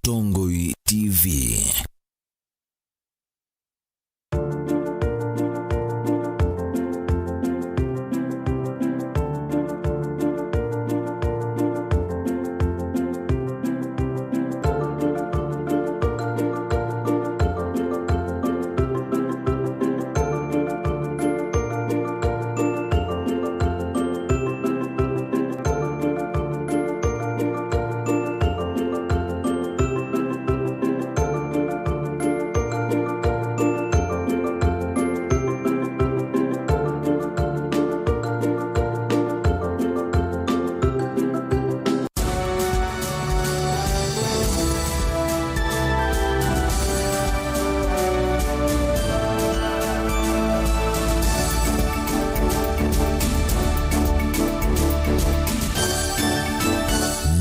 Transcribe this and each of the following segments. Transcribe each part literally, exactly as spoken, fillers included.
Mũtongoi T V.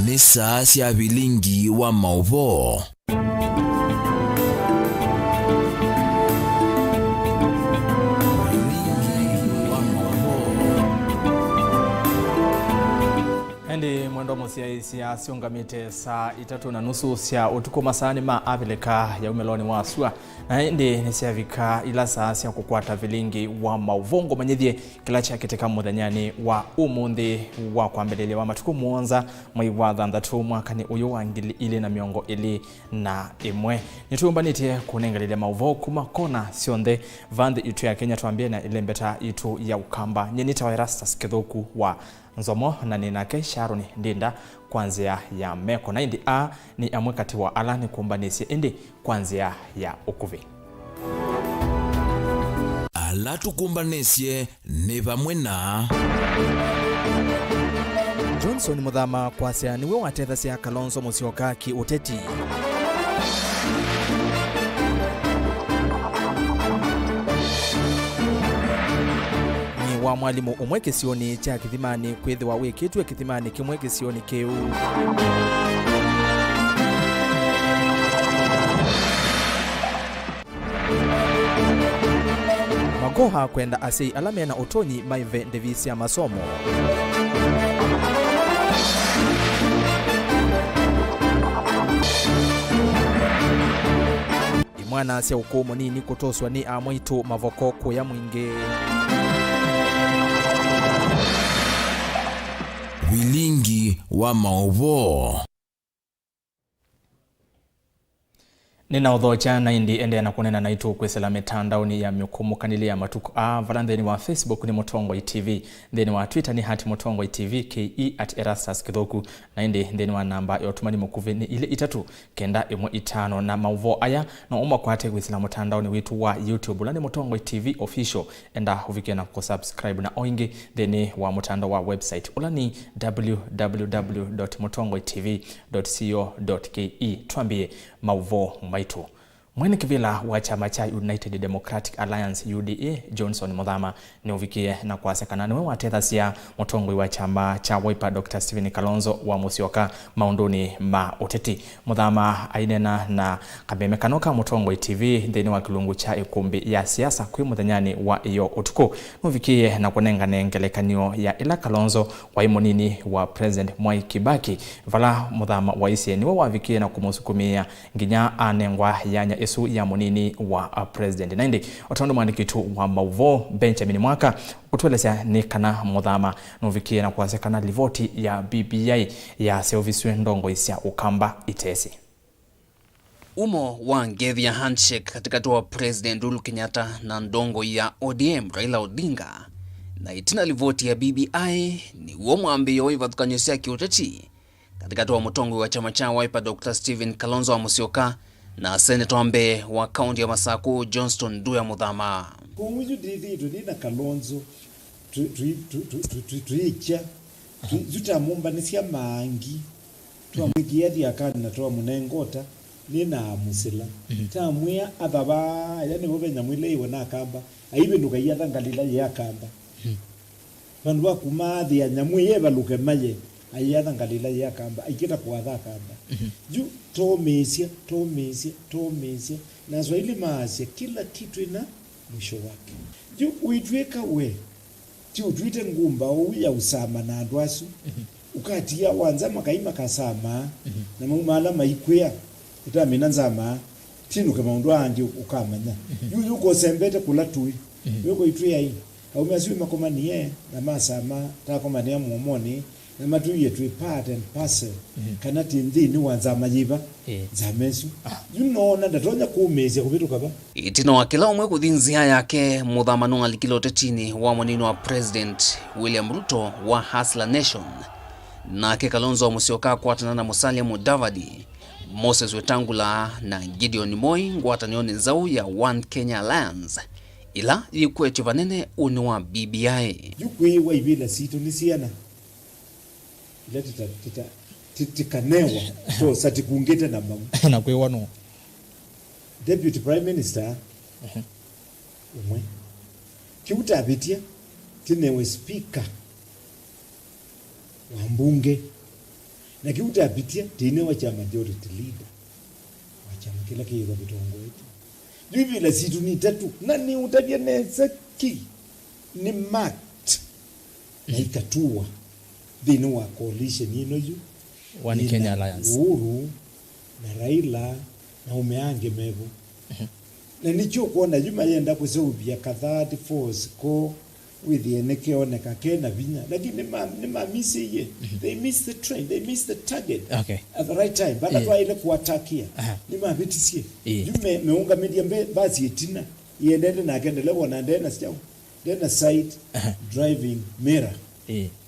Nĩ saa sya vilingi wa maũvoo. Ĩndĩ mwendwa mũsyaĩĩsya, syũngamĩte saa itatũ na nusu sya ũtukũ masaanĩ ma Avilika ya umĩlonĩ wa sua, na ĩndĩ nĩsyavika ila saa sya kũkwata vilingi wa maũvoo. Ngũmanyĩthye kĩla kyakĩtĩka mũthenyanĩ wa ũmũnthĩ wa kwambĩlĩlya wa matukũ mũonza mwei wa thanthatũ mwakanĩ ũyũ wa ngili ilĩ na mĩongo ĩlĩ na ĩmwe. Nĩtwĩũmbanĩtye kũnenganĩlya maũvoo kuma kona syonthe va nthĩ itũ ya Kenya, twambĩe na ĩlembeta itũ ya Ũkamba. Nyie nĩtawa Erastus Kĩthũku wa Nzomo, na nĩ nake Sharon Ndinda kwa nzĩa ya meko. Na ĩndĩ aa nĩ amwe katĩ wa ala nĩkũmbanĩsye ĩndĩ kwa nzĩa ya ũkuvĩ. Ala tũkũmbanĩsye nĩ vamwe na Johnson Mũthama kwasya nĩwe watethasya Kalonzo Musyoka kĩ-ũteti. Nĩ wa mwalimũ ũmwe kĩsionĩ kya Kĩthimanĩ kwĩthĩwa wĩkĩtw'e kĩthimanĩ kĩmwe kĩsionĩ kĩu. Magoha kwenda asyai ala mena ũtonyi maive ndĩvi sya masomo. Imwana sya ũkũũ mũnini kũtoswa nĩ amwaitũ mavoko kũya mwingĩ. Vilingi wa maũvoo. Nĩnaũthokya na ĩndĩ endeea na kũneena naitũ kwĩsĩla mĩtandaonĩ ya mĩkũmũkanĩlye ya matukũ aa, vala nthĩnĩ wa Facebook nĩ Mũtongoi T V, nthĩnĩ wa Twitter nĩ at Mũtongoi T V, K E at Erastus Kĩthũku, na ĩndĩ nthĩnĩ wa namba ya ũtũmani mũkuvĩ nĩ ilĩ itatũ kenda ĩmwe itano. Na maũvoo aya no ũmakwate kwĩsĩla mũtandaonĩ witũ wa YouTube, ũla nĩ Mũtongoi T V Official. Enda ũvike na kũsubscribe na o ĩngĩ nthĩnĩ wa mũtandao wa website, ũla nĩ W W W dot mũtongoi T V dot co dot K E. Twambie maũvoo maitũ. Mwene kĩvĩla wa kyama kya United Democratic Alliance, U D A, Johnson Mũthama nĩũvikie na kwasya kana nĩwe watethasya mũtongoi wa kyama kya Wiper, Doctor Stephen Kalonzo wa Musyoka maũndũnĩ ma ũteti. Mũthama aineena na kameme kano ka Mũtongoi T V nthĩnĩ wa kĩlungu kya ĩkũmbĩ ya siasa kwĩ mũthenyanĩ wa ĩyoo ũtukũ, nũvikĩie na kũnengane ngelekany'o ya ĩla Kalonzo waĩ mũnini wa President Mwai Kibaki, vala Mũthama waisye nĩwe wavikie na kũmũsukumĩĩa nginya anengwa yanya ĩsu ya mũnini wa, uh, president. Na ĩndĩ, o ta ũndũ mwandĩki witũ wa maũvoo Benjamin Mwaka ũtũelesya nĩ kana Mũthama nũvikie na kwasya kana livoti ya B B I yaseũvisw'e ndongoi sya Ũkamba itesĩ. Umo wa ngethi ya handshake katikati wa President Uhuru Kenyatta na ndongoi ya O D M Raila Odinga, na ĩtina livoti ya B B I, nĩw'o mwambĩĩo wa ivathũkany'o sya kĩũteti katikati wa mũtongoi wa kyama kya Wiper Doctor Stephen Kalonzo wa Musyoka na seneta wa mbee wa kaunti ya Masakũ Johnston Nduya Mũthama. Kwoou yu ndĩthĩĩtwe nĩ na Kalonzo tũ- tũ- tũ- tũ- tũ- tũ- tũikya. Tũ- yu tamũmbanĩsya maangi, twamwĩkĩa thiakanĩ na twamũnengota nĩ na amũsĩla. Tamwĩa athavaa, aya nĩvo ve nyamũ ĩla ĩwe na Akamba, aivĩndũka aiatha ngalĩla yĩ Akamba. Vandũ va kumaathĩa nyamũ ĩya ĩvalũke maye, aiatha ngalĩla yĩ Akamba, aikĩta kũatha Akamba. Yu tomĩĩsya, tomĩĩsya, tomĩĩsya. Na Swahili maasya, kila kitu ina mwisho wake. Yu wĩtw'ĩka we, ti ũtw'ĩte ngumba ũu ya ũsama na andũ asu, ũkatia wanza makai makasamaa, na mauma ala maikwĩa, Ũtamina nzama, tinũke maũndũ aa angĩ ũkamanya. Yu, yu kũsembete kũla tũĩ. Yu kũitwĩai. Aũme asu makomanie na masama, takomanĩa mũomonĩ, na matwĩie twĩ part and parcel, kana twĩ nthĩnĩ wa nzama yĩva. Ĩĩ. Nzama ĩsu. Yu noona ndatonya kũmĩĩsya kũvĩtũka va. Ĩtina wa kĩla ũmwe kũthi nzĩa yake, Mũthama nũalikile ũtetinĩ wa mũnini wa President William Ruto wa Hustler Nation. Nake Kalonzo Musyoka akwatana na Musalia Mudavadi, Moses Wetangula na Gideon Moi ngwatanĩonĩ nzaũ ya One Kenya Alliance, ĩla yĩkwetw'e vanene ũnĩ wa B B I. Yu kwĩĩwa ivĩla sitũ nĩ syana ila tita-, tita-, ti-, tikanewa tosa tikungĩte na mau. Na kwĩwa nũ? Deputy Prime Minister ũmwe. Kĩu tavĩtya tinewe speaker wa mbunge. Na kĩu tavĩtya tinewa kya majority leader wa kyama kĩla kĩĩthwa kĩtongoetye. Yu ivĩla sitũ nĩ itatũ, na nĩũtavya nesa ki nĩ marked na ikatũwa nthĩnĩ wa coalition ĩno yu. One Kenya Alliance. Uhuru na Raila na aũme angĩ mevo. Na nĩkyo ũkwona yu mayenda kũseũvya ka third force ko wĩthĩe nĩkeoneka ke na vinya, lakini nĩma-, nĩmamisĩie. They missed the train, they missed the target. Okay. At the right time, vala twaĩle kũatakia. Nĩmavĩtisye. Yu me-, meũngamĩlya mbe-, mbasi ĩtina, ĩendete nake ndeleva ona ndena syaũ, ndena side driving mirror.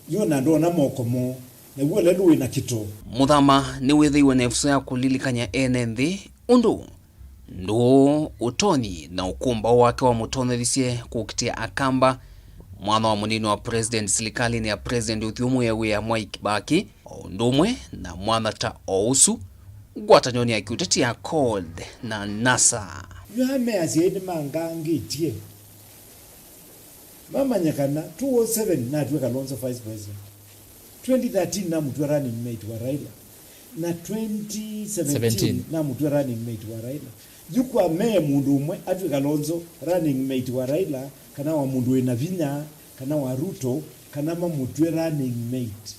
Yu ona ndona moko moo, naw'o lelũ wĩna kĩtoo. Mũthama nĩwĩthĩiwe na ĩvuso ya kũlilikany'a ene nthĩ ũndũ ndũũ, ũtonyi, na ũkũmbaũ wake wamũtonyethisye kũkitĩa Akamba, mwana wa mũnini wa president silikalĩnĩ ya President ũthyũmũĩe wĩa Mwai Kibaki, o ũndũ ũmwe na mwana ta o ũsu ngwatanĩonĩ ya kĩũteti ya CORD na NASA. Yu ameasya ĩndĩ mangangĩtye. Mamanya kana two oh seven natw'e Kalonzo vice president. Twenty thirteen namũtw'a running mate wa Raila. Na twenty seventeen namũtw'a running mate wa Raila. Yu kwa meye mũndũ ũmwe atw'e Kalonzo running mate wa Raila, kana wa mũndũ wĩna vinya, kana wa Ruto, kana mamũtw'e running mate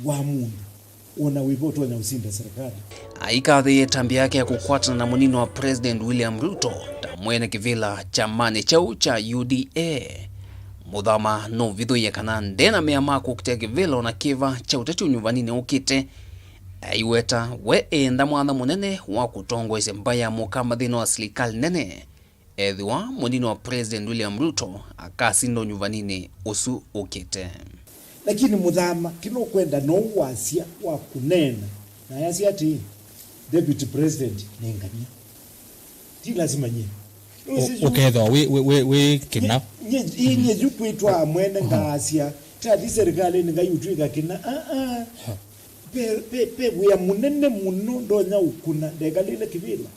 wa mũndũ wona wĩva ũtonya ũsinda serikali. Aikathĩĩe ĩtambya yake ya kũkwatana na mũnini wa President William Ruto ta mwene kĩvĩla kyamanĩ kyaũ kya U D A. Mũthama nũvithũie kana ndena mea ma kũkitĩa kĩvĩla ona kĩva kya ũteti ũnyuvaninĩ ũkĩte. Aiweta we enda mwanya mũnene wa kũtongoesya mbaĩ ya Mũkamba nthĩnĩ wa silikalĩ nene. Ethĩwa mũnini wa President William Ruto akasinda ũnyuvaninĩ ũsu ũkĩte. Lakini Mũthama, kĩla ũkwenda no wasya wa kũneena, na ayasya atĩĩ, Deputy President nĩ ngania. Ti lasima nyie. Nũsĩ yu- Ũkethwa wĩ, wĩ, wĩ, wĩ kĩna. Nye, nye, nye yu kwĩtwa mwene ngaasya, tathi serikalini ngai ũtw'ĩka kĩna. Ah, ah. Pe, pe, pe wĩa mũnene mũno ndonya ũkũna ndekalĩle kĩvĩla.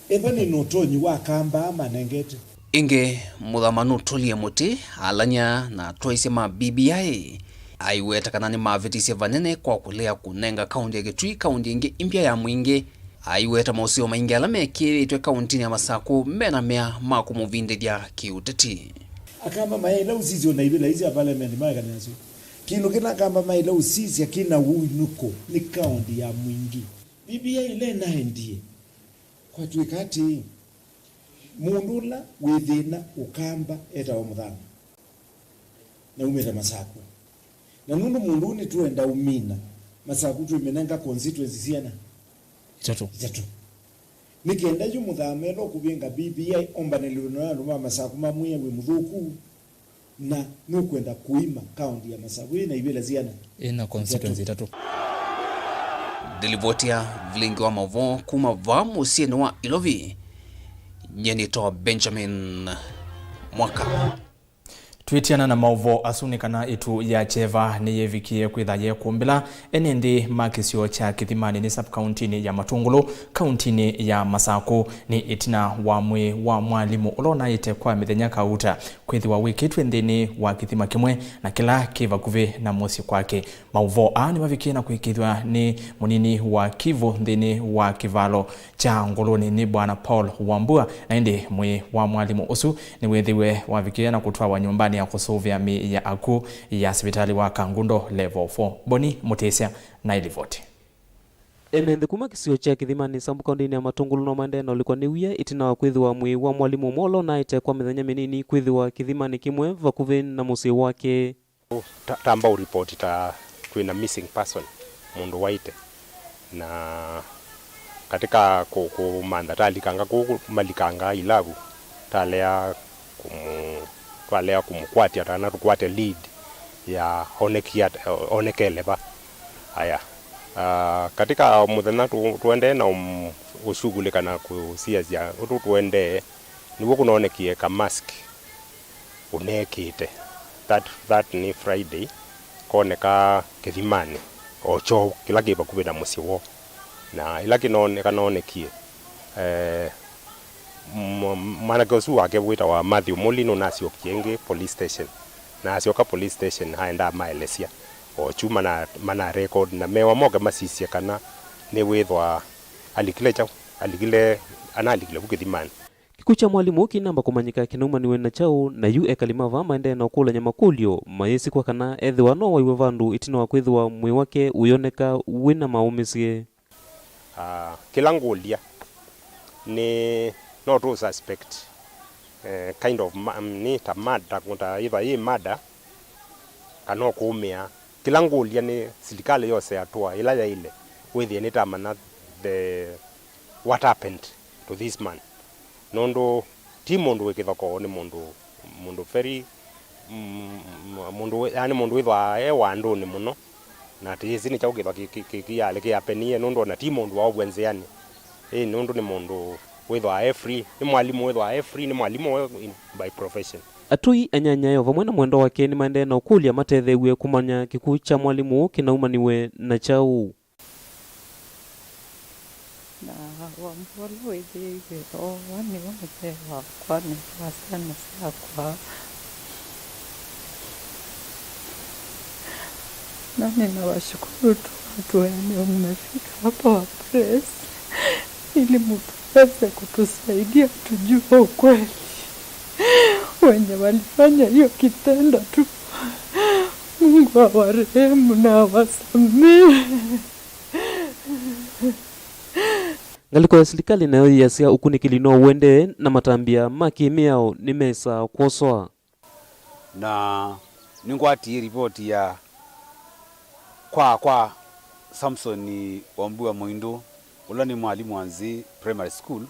Ethwa nĩ na ũtonyi wa kamba manengete. Ĩngĩ, Mũthama nũtũlie mũtĩ, alany'a na atwaisye ma B B I aiweta kana nĩmavĩtisye vanene kwa kũlea kũnenga kaũntĩ ya Kitui kaũntĩ ĩngĩ ĩmbya ya Mwingĩ. Aiweta maũseo maingĩ ala mekĩĩtwe kaũntĩnĩ ya Masakũ mena mea ma kũmũvindĩthya kĩũteti. Akamba mayaĩla ũsisyo na ivĩla ii sya parliament maekane nasyo. Kĩndũ kĩla Akamba maĩle ũsisya kĩ na ũinũko nĩ kaũntĩ ya Mwingĩ. B B I ĩla ĩnaendie, kwatw'ĩka atĩĩ, mũndũ ũla wĩ thĩna Ũkamba etawa Mũthama, na umĩte Masakũ. Na nũndũ mũndũ ũũ nĩtwenda ũmina, Masakũ twĩmĩnenga constituency siana? Itatũ. Itatũ. Nĩ kenda yu Mũthama ĩla ũkũvĩnga B B I ombanĩlĩlwe na andũ ma Masakũ mamwĩe wĩ mũthũku, na nũkwenda kũima kaũntĩ ya Masakũ yĩ na ivĩla siana? Ĩna constituency itatũ. Ndĩlivoti ya vilingi wa maũvoo kuma vaa mũsyĩnĩ wa Ilovi, nyie nĩtawa Benjamin Mwaka. Twĩtiana na maũvoo asu nĩ kana ĩtu ya kyeva nĩyĩvikie kwĩtha yekũmbĩla ene nthĩ ma kĩsio kya Kĩthimanĩ nĩ sub-kauntinĩ ya Matũngũlũ, kauntinĩ ya Masakũ, nĩ ĩtina wa mwĩĩ wa mwalimũ ũla ũnaĩte kwa mĩthenya kauta kwĩthĩwa wĩkĩtw'e nthĩnĩ wa kĩthima kĩmwe na kĩla kĩ vakuvĩ na mũsyĩ kwake. Maũvoo aa nĩmavikie na kũĩkĩĩthw'a nĩ mũnini wa Kivu nthĩnĩ wa kĩvalo kya Ngũlũnĩ nĩ Bwana Paul Wambua, na ĩndĩ mwĩĩ wa mwalimũ ũsu nĩwĩthĩwe wavikie na kũtwawa nyũmbanĩ ya kũsũvĩa mĩĩ ya akw'ũ ya sivitalĩ wa Kangundo Level four. Boni Mũtĩsya na ĩlivoti. Ene nthĩ kuma kĩsio kya Kĩthimanĩ Sub kaũntĩnĩ ya Matũngũlũ no maendee na ũlikwa nĩ wia ĩtina wa kwĩthĩwa mwĩĩ wa mwalimũ ũmwe ũla ũnaĩte kwa mĩthenya mĩnini kwĩthĩwa kĩthimanĩ kĩmwe vakuvĩ na mũsyĩ wake. Ta, tamba ũripoti ta twĩna missing person, mũndũ waĩte. Na katika kũ-, kũmantha talikanga kũkũ malikanga ilavu, talea kũmũ-, twalea kũmũkwatya tana tũkwate lead ya onekie at-, onekele va. Aya. Ah, katika mũthenya tũ-, tũendee na ũm-, ũshughulika na kũsiasya ũtũ tũendee, nĩw'o kũnonekie ka mask ũnekĩte. That, that nĩ Friday, koneka kĩthimanĩ o kyoo kĩla kĩ vakuvĩ na mũsyĩ woo. Na ĩla kĩnone-, kanonekie, eh, m-, mwanake ũsu wake wĩtawa Matthew Muli nũnasyokie ĩngĩ police station. Na asyoka police station aenda amaelesya o kyu mana, mana record na mewa moke masisye kana nĩwĩthwa alikile kyaũ, alikile, analikile vu kĩthimanĩ. Kĩkw'ũ kya mwalimũ ũũ kĩinamba kũmanyĩka kĩnaumaniwe na kyaũ, na yu ekali ma vaa maendee na ũkũlany'a makũlyo mayĩsĩ kwa kana ethĩwa no waiwe vandũ ĩtina wa kwĩthĩwa mwĩĩ wake ũyoneka wĩ na maũmĩsye. Ah, kĩla ngũlya nĩ no tũ suspect, eh, kind of ma-, nĩ ta murder, ta ĩva yĩ murder kana ũkũũmĩa. Kĩla ngũlya nĩ silikalĩ yose atũa ĩla yaĩle wĩthĩe nĩtamanya the, what happened to this man. Nũndũ ti mũndũ wĩ kĩthokoo, nĩ mũndũ, mũndũ very, mm, mũndũ wĩ-, yaani mũndũ wĩthwaa e wandũnĩ mũno, na tĩyĩsĩ nĩ kyaũ kĩthwa kĩ-, kĩ-, kĩ-, kĩyalĩ kĩapenie, nũndũ ona ti mũndũ waovw'a nzĩanĩ. Ĩĩ, nũndũ nĩ mũndũ wĩthwaa e free, nĩ mwalimũ wĩthwaa e free, nĩ mwalimũ we in, by profession. Atũi, anyanyae o vamwe na mwendwa wake nĩmaendee na ũkũlya matetheew'e kũmanya kĩkw'ũ kya mwalimũ ũũ kĩnaumaniwe na kyaũ. Na wambu ũla wĩthĩĩwe oowa nĩwe mũthee wakwa, nĩ wa syana syakwa. Na ninawashukuru tu watu wenye mmefika hapa wa press ili mtuweze kutusaidia tujue ukweli. Wenye walifanya hiyo kitendo tu, Mungu awarehemu na awasamehe. Ngalĩko ya silikalĩ nayo yĩasya ũkunĩkĩli no ũendee na matambya ma kĩ-mĩao nĩmesaa kwoswa. Na nĩngwatie ripoti ya kwaa kwa Samson Wambua Mũindũ, ũla nĩ mwalimũ wa Nzĩ Primary School,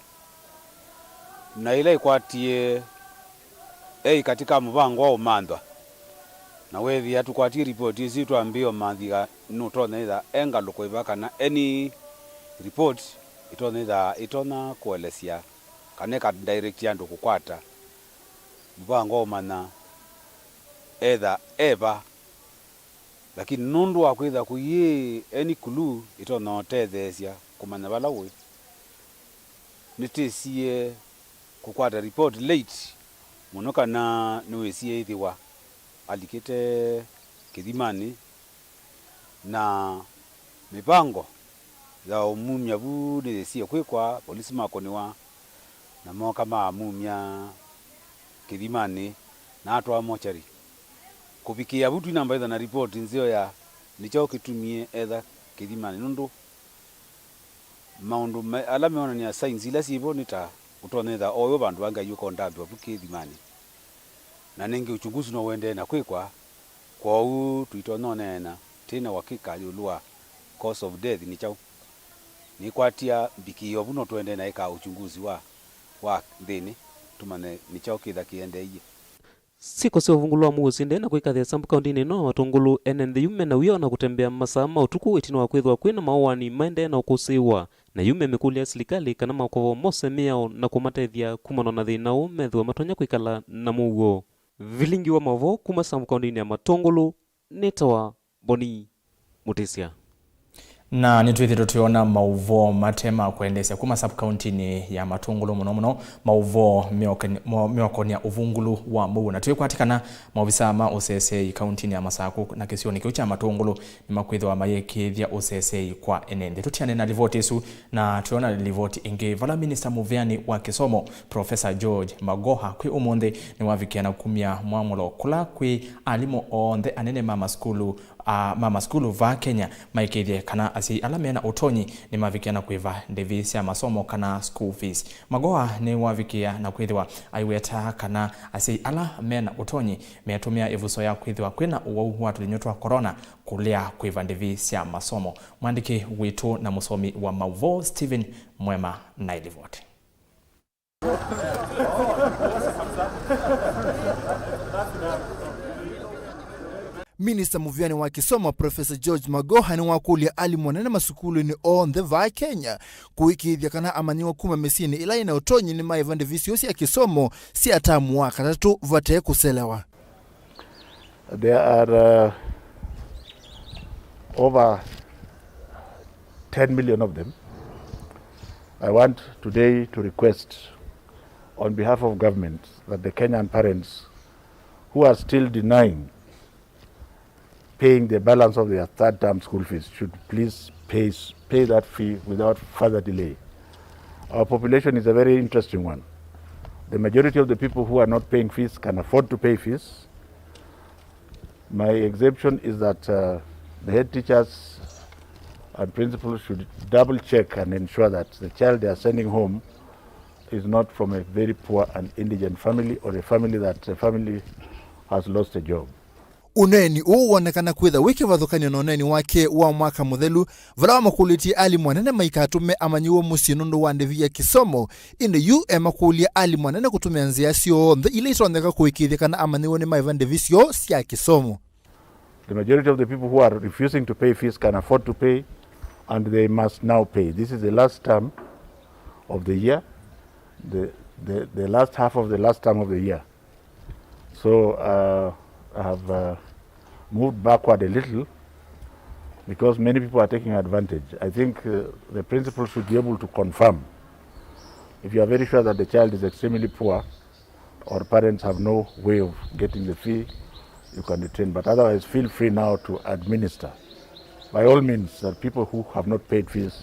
na ĩla ĩkwatie eĩ katĩ ka mũvango wa ũmanthwa. Na weethĩa tũkwatie ripoti ĩsu, twambĩĩa ũmanthika nũtonya ĩtha e ngalũko ĩva kana any report ĩtonya ĩtha ĩtonya kũelesya kana ĩka direct andũ kũkwata mũvango wa ũmanya etha e va. Lakini nũndũ wa kwĩtha kũiĩ any clue ĩtonya ũtetheesya kũmanya vala ũĩ, nĩtĩsie kũkwata report late mũno kana nĩwĩsie ĩthĩwa alikĩte kĩthimanĩ, na mĩvango ya ũmumya vu nĩyĩsie kwĩkwa, polisi makũnĩwa na mooka maamumya kĩthimanĩ na atwaa mochari. Kũvikĩĩa vu twinamba ĩtha na report nzeo ya nĩ kyaũ kĩtumie etha kĩthimanĩ, nũndũ maũndũ me-, ala meonany'a signs ila syĩ vo nĩ ta ũtonya ĩtha oyo vandũ vangĩ aiũka ũndambĩwa vu kĩthimanĩ. Na nĩngĩ uchunguzi no ũendee na kwĩkwa, kwoou tũitonya ũneena twĩ na ũakika ĩũlũ wa cause of death nĩ kyaũ. Nĩkwatia mvikĩĩo vu no tũendee na ĩka uchunguzi wa, wa nthĩnĩ tũmanye nĩ kyaũ kĩtha kĩendeeie. Syĩko sya ũvungũlu wa mũuo syĩendee na kwĩkathĩa Sambu kaũntĩnĩ ĩno ya Matũngũlũ. Ene nthĩ yu me na wia o na kũtembea masaa ma ũtukũ ĩtina wa kwĩthĩwa kwĩ na maũani maendee na ũkũsĩĩwa, na yu memĩkũlya silikalĩ kana makovo mose mĩao na kũmatethya kumana na thĩna ũũ methĩwe matonya kwĩkala na mũuo. Vilingi wa maũvoo kuma Sambu kaũntĩnĩ ya Matũngũlũ nĩtawa Boni Mutisya. Na nĩtwĩthĩtwe twĩona maũvoo mate ma kwendeesya kuma sub-kauntinĩ ya Matũngũlũ, mũno mũno maũvoo meokani-, mo-, meokonia ũvungũlu wa mũuo. Na twĩkwatĩ kana maovisaa ma ũseseei kauntinĩ ya Masakũ na kĩsionĩ kĩu kya Matũngũlũ nĩmakwĩthĩwa mayĩkĩĩthya ũseseei kwa ene nthĩ. Tũtiane na livoti ĩsu, na twĩona livoti ĩngĩ, vala minista mũveani wa kĩsomo, Profesa George Magoha, kwĩ ũmũnthĩ nĩwavikĩa na kumya mwamũlo kũla kwĩ alimũ onthe anene ma masukulu a, ma masukulu vaa Kenya maĩkĩĩthye kana asyai ala mena ũtonyi nĩmavikĩa na kũĩva ndĩvi sya masomo kana school fees. Magoha nĩwavikĩa na kwĩthĩwa aiweta kana asyai ala mena ũtonyi metũmĩa ĩvuso ya kwĩthĩwa kwĩna ũwau wa tũlinyũ twa corona kũlea kũĩva ndĩvi sya masomo. Mwandĩki witũ na mũsomi wa maũvoo Stephen Mwema na ĩlivoti. Minista mũvĩanĩ wa kĩsomo, Professor George Magoha, nĩwakũlya alimũ anene masukulunĩ onthe vaa Kenya kũĩkĩĩthya kana amanyĩw'a kuma mĩsyĩnĩ ĩla ĩna ũtonyi nĩmaĩva ndĩvi syoo sya kĩsomo sya tamu wa katatũ vate kũselewa. There are, uh, over ten million of them. I want today to request on behalf of government that the Kenyan parents who are still denying paying the balance of their third term school fees should please pay, pay that fee without further delay. Our population is a very interesting one. The majority of the people who are not paying fees can afford to pay fees. My exemption is that, uh, the head teachers and principals should double check and ensure that the child they are sending home is not from a very poor and indigent family or a family that a family has lost a job. Ũneeni ũũ wonekana kwĩtha wĩ kĩvathũkany'o na ũneeni wake wa mwaka mũthelu, vala wamakũlĩtye alimũ anene maikatũme amanyĩw'a mũsyĩ nũndũ wa ndĩvi ya kĩsomo. Ĩndĩ yu emakũlya alimũ anene kũtũmĩa nzĩa syonthe ila itonyeka kũĩkĩĩthya kana amanyĩw'a nĩmaĩva ndĩvi syoo sya kĩsomo. The majority of the people who are refusing to pay fees can afford to pay, and they must now pay. This is the last term of the year, the, the, the last half of the last term of the year. So, uh, I have, uh, moved backward a little because many people are taking advantage. I think, uh, the principal should be able to confirm. If you are very sure that the child is extremely poor or parents have no way of getting the fee, you can retain. But otherwise, feel free now to administer, by all means, that people who have not paid fees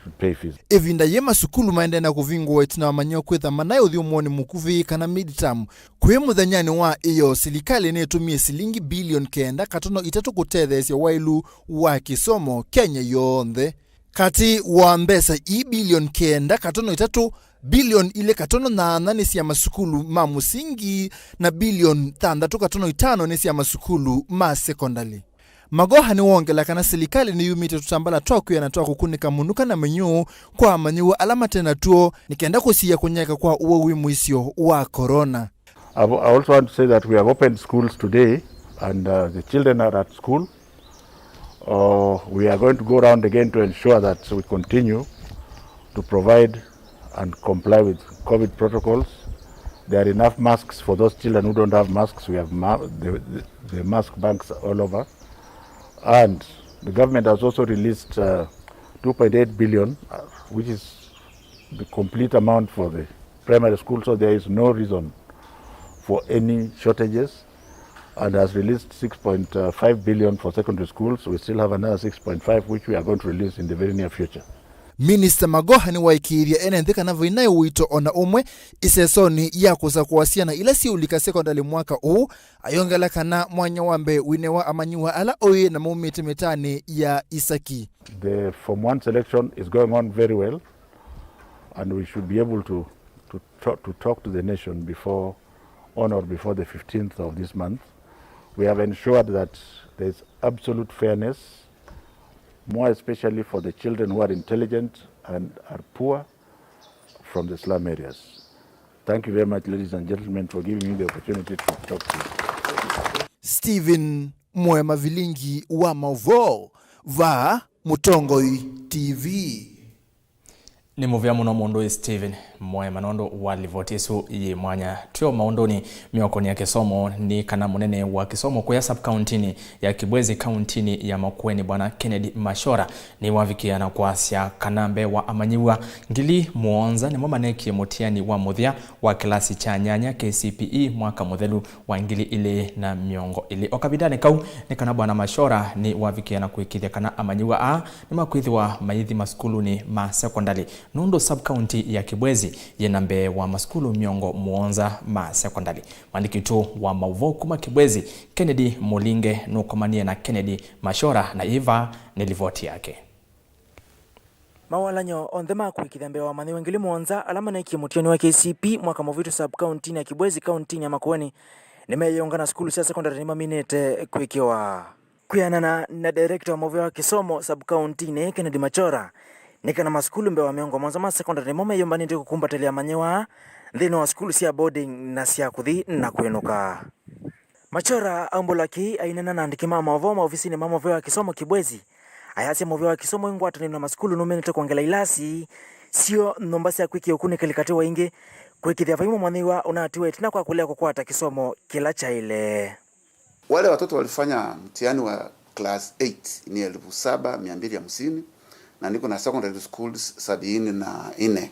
should pay fees. Ĩvinda yĩ masukulu maendee na kũvingũwa ĩtina wa manyĩw'a kwĩtha manaĩ ũthyũmũonĩ mũkuvĩ kana midterm, kwĩ mũthenyanĩ wa ĩyoo, silikalĩ nĩtũmie silingi bilioni kenda katono itatũ kũtetheesya waĩlu wa kĩsomo Kenya yonthe. Katĩ wa mbesa ii bilioni kenda katono itatũ, bilioni ilĩ katono nyanya nĩ sya masukulu ma mũsingi na bilioni thanthatũ katono itano nĩ sya masukulu ma sekondalĩ. Magoha nĩwongela kana silikalĩ nĩyumĩtye tũtambala twa kwĩana twa kũkunĩka mũnuka na mĩnyũ kwa amanyĩw'a ala mate na tuo, nĩ kenda kũsiĩa kũnyaĩĩka kwa ũwau wĩ mũisyo wa corona. I w-, I also want to say that we have opened schools today and, uh, the children are at school. Uh, we are going to go around again to ensure that we continue to provide and comply with COVID protocols. There are enough masks for those children who don't have masks. We have ma-, the, the, the mask banks all over. And the government has also released, uh, two point eight billion, uh, which is the complete amount for the primary school, so there is no reason for any shortages, and has released six point five billion for secondary schools. We still have another six point five which we are going to release in the very near future. Minista Magoha nĩwaĩkĩĩthye ene nthĩ kana vainaĩ ũito o na ũmwe ĩsesonĩ ya kũsakũa syana ila siũlika sekondalĩ mwaka ũũ, ayongela kana mwanya wa mbee wĩnewa amanyĩw'a ala oĩ na maumĩte mĩtaanĩ ya isaki. The form one selection is going on very well, and we should be able to, to, to, to talk to the nation before, on or before the fifteenth of this month. We have ensured that there is absolute fairness, more especially for the children who are intelligent and are poor from the slum areas. Thank you very much, ladies and gentlemen, for giving me the opportunity to talk to you. Stephen Mwema Vilingi wa maũvoo, vaa Mũtongoi T V. Nĩ mũvea mũno mũndũ Stephen Mwema nũndũ wa livoti ĩsu yĩ mwanya. Twĩ o maũndũnĩ, mĩokonĩ ya kĩsomo, nĩ kana mũnene wa kĩsomo kũya sub-kauntinĩ ya Kibwezi, kauntinĩ ya Makueni, Bwana Kennedy Mashora, nĩwavikĩa na kwasya kana mbee wa amanyĩw'a ngili mũonza nĩmo maneekie mũtiani wa mũthya wa kĩlasi kya nyanya, K C P E, mwaka mũthelu wa ngili ilĩ na mĩongo ĩlĩ. O kavindanĩ kau, nĩ kana Bwana Mashora nĩwavikĩa na kũĩkĩĩthya kana amanyĩw'a aa nĩmakwĩthĩwa mayĩthi masukulunĩ ma sekondalĩ Nũndũ sub-county ya Kibwezi yĩ na mbee wa masukulu mĩongo mũonza ma sekondalĩ, mwandĩki witũ wa maũvoo kuma Kibwezi, Kennedy Mũlinge, nũkomanie na Kennedy Machora, na ĩva nĩ livoti yake. Mawalany'o onthe ma kũĩkĩĩthya mbee wa amanyĩw'a ngili mũonza ala maneekie mũtiani wa K C P mwaka mũvĩtu sub-county ya Kibwezi, kauntinĩ ya Makueni, nĩmeeyĩũnga na sukulu sya sekondalĩ nĩmaminĩte kwĩkĩwa. Kwĩanana na director wa maũvoo wa kĩsomo sub-countinĩ, Kennedy Machora, nĩ kana masukulu mbee wa mĩongo mũonza ma sekondalĩ nĩmo meyũmbanĩtye kũkumbatĩlya amanyĩw'a nthĩnĩ wa sukulu sya boarding na sya kũthi na kwĩnũka. Machora aumbũla kĩĩ aineena na andĩki ma maũvoo maovisinĩ ma maũvoo wa kĩsomo Kibwezi, ayasya maũvoo wa kĩsomo wĩ ngwatanĩo na masukulu nũminĩte kwongela ilasi syo, nyũmba sya kwĩkĩa ũkunĩkĩli katĩ wa ingĩ, kũĩkĩĩthya vai mũmanyĩw'a ũnatiwa ĩtina kwa kũlea kũkwata kĩsomo kĩla kyaĩle. Wale watoto walifanya mtihani wa class eight ni elfu saba mia mbili hamsini, na niko na secondary schools sabini na nne.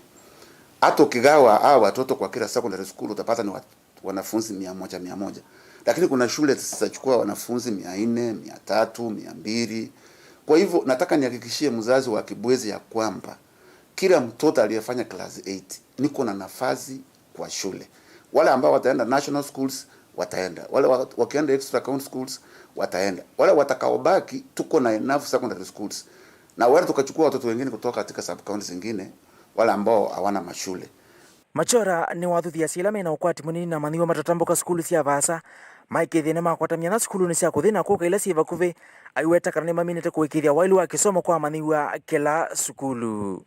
Hata ukigawa hawa watoto kwa kila secondary school, utapata ni wa-, wanafunzi mia moja, mia moja. Lakini kuna shule zitachukua wanafunzi mia nne, mia tatu, mia mbili. Kwa hivyo, nataka nihakikishie mzazi wa Kibwezi ya kwamba kila mtoto aliyefanya class eight, niko na nafasi kwa shule. Wale ambao wataenda national schools, wataenda. Wale wa-, wakienda extra county schools, wataenda. Wale watakaobaki, tuko na enough secondary schools. Na wale tukachukua watoto wengine kutoka katika sub-county zingine, wale ambao hawana mashule. Machora nĩwathuthya asyai ala mena ũkwati mũnini na amanyĩw'a matatambũka sukulu sya vaasa, maĩkĩĩthye nĩmakwata myanya sukulunĩ sya kũthi na kũka ila syĩ vakuvĩ, aiweta kana nĩmaminĩte kũĩkĩĩthya waĩlu wa kĩsomo kwa amanyĩw'a kĩla sukulu.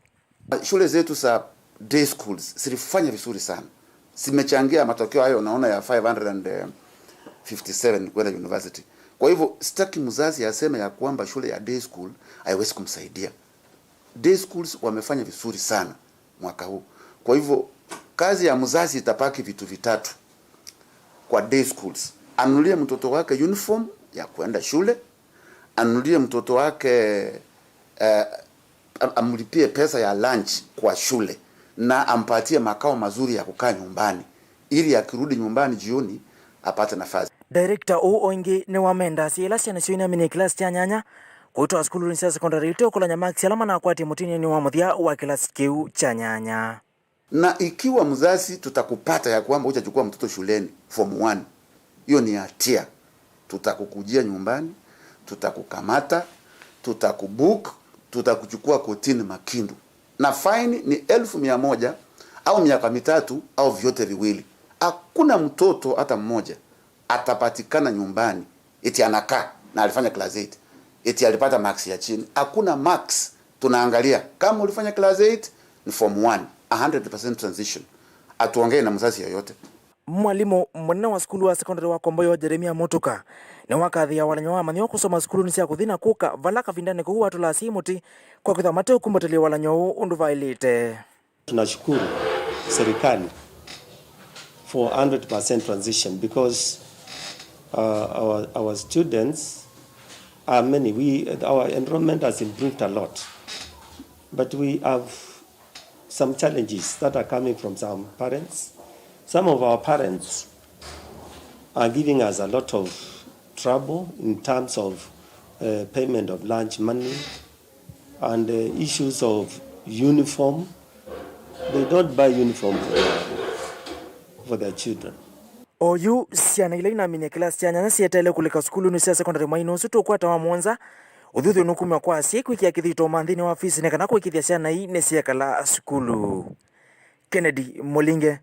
Shule zetu za day schools zilifanya vizuri sana. Zimechangia matokeo hayo unaona ya five hundred fifty-seven kwenda university. Kwa hivyo, sitaki mzazi aseme ya kwamba shule ya day school haiwezi kumsaidia. Day schools wamefanya vizuri sana mwaka huu. Kwa hivyo, kazi ya mzazi itabaki vitu vitatu kwa day schools. Anunulie mtoto wake uniform ya kwenda shule, anunulie mtoto wake, eh, am-, amlipie pesa ya lunch kwa shule, na ampatie makao mazuri ya kukaa nyumbani, ili akirudi nyumbani jioni apate nafasi. Director ũũ o ĩngĩ nĩwamenda asyai ala syana syoo inaminie kĩlasi kya nyanya kũitwaa sukulunĩ sya sekondalĩ ite ũkũlany'a maksi ala manakwatie mũtianĩonĩ wa mũthya wa kĩlasi kĩu kya nyanya. Na ikiwa mzazi tutakupata ya kwamba hujachukua mtoto shuleni form one, hiyo ni hatia. Tutakukujia nyumbani, tutakukamata, tutakubook, tutakuchukua kotini Makindu. Na faini ni elfu mia moja au miaka mitatu au vyote viwili. Hakuna mtoto hata mmoja atapatikana nyumbani eti anakaa na alifanya class eight, eti alipata marks ya chini. Hakuna marks tunaangalia. Kama ulifanya class eight, ni form one, a hundred percent transition. Atuongee na mzazi yoyote. Mwalimũ mũnene wa sukulu wa sekondalĩ wa Komboyo, Jeremia Mũtuka, nĩwakathĩĩa walany'o wa amanyĩw'a kũsoma sukulunĩ sya kũthi na kũka vala kavindanĩ kau watũla asyai mũtĩ kwa kwĩthwa mateũkumbatĩlya walany'o ũũ ũndũ vaĩlĩte. Tunashukuru serikali for hundred percent transition because, uh, our, our students are many. We, our enrollment has improved a lot, but we have some challenges that are coming from some parents. Some of our parents are giving us a lot of trouble in terms of, uh, payment of lunch money and, uh, issues of uniform. They don't buy uniform for their, for their children. Oyu, syana ila inaminie kĩlasi kya nyanya syeteele kũlika sukulunĩ sya sekondalĩ mweinĩ ũsu tũkwata wa mũonza. Ũthuthyo nũkumw'a kwa asyai kwĩkĩa kĩthito manthĩnĩ wa ofisi nĩ kana kũĩkĩĩthya syana ii nĩsyekala sukulu. Kennedy Mũlinge,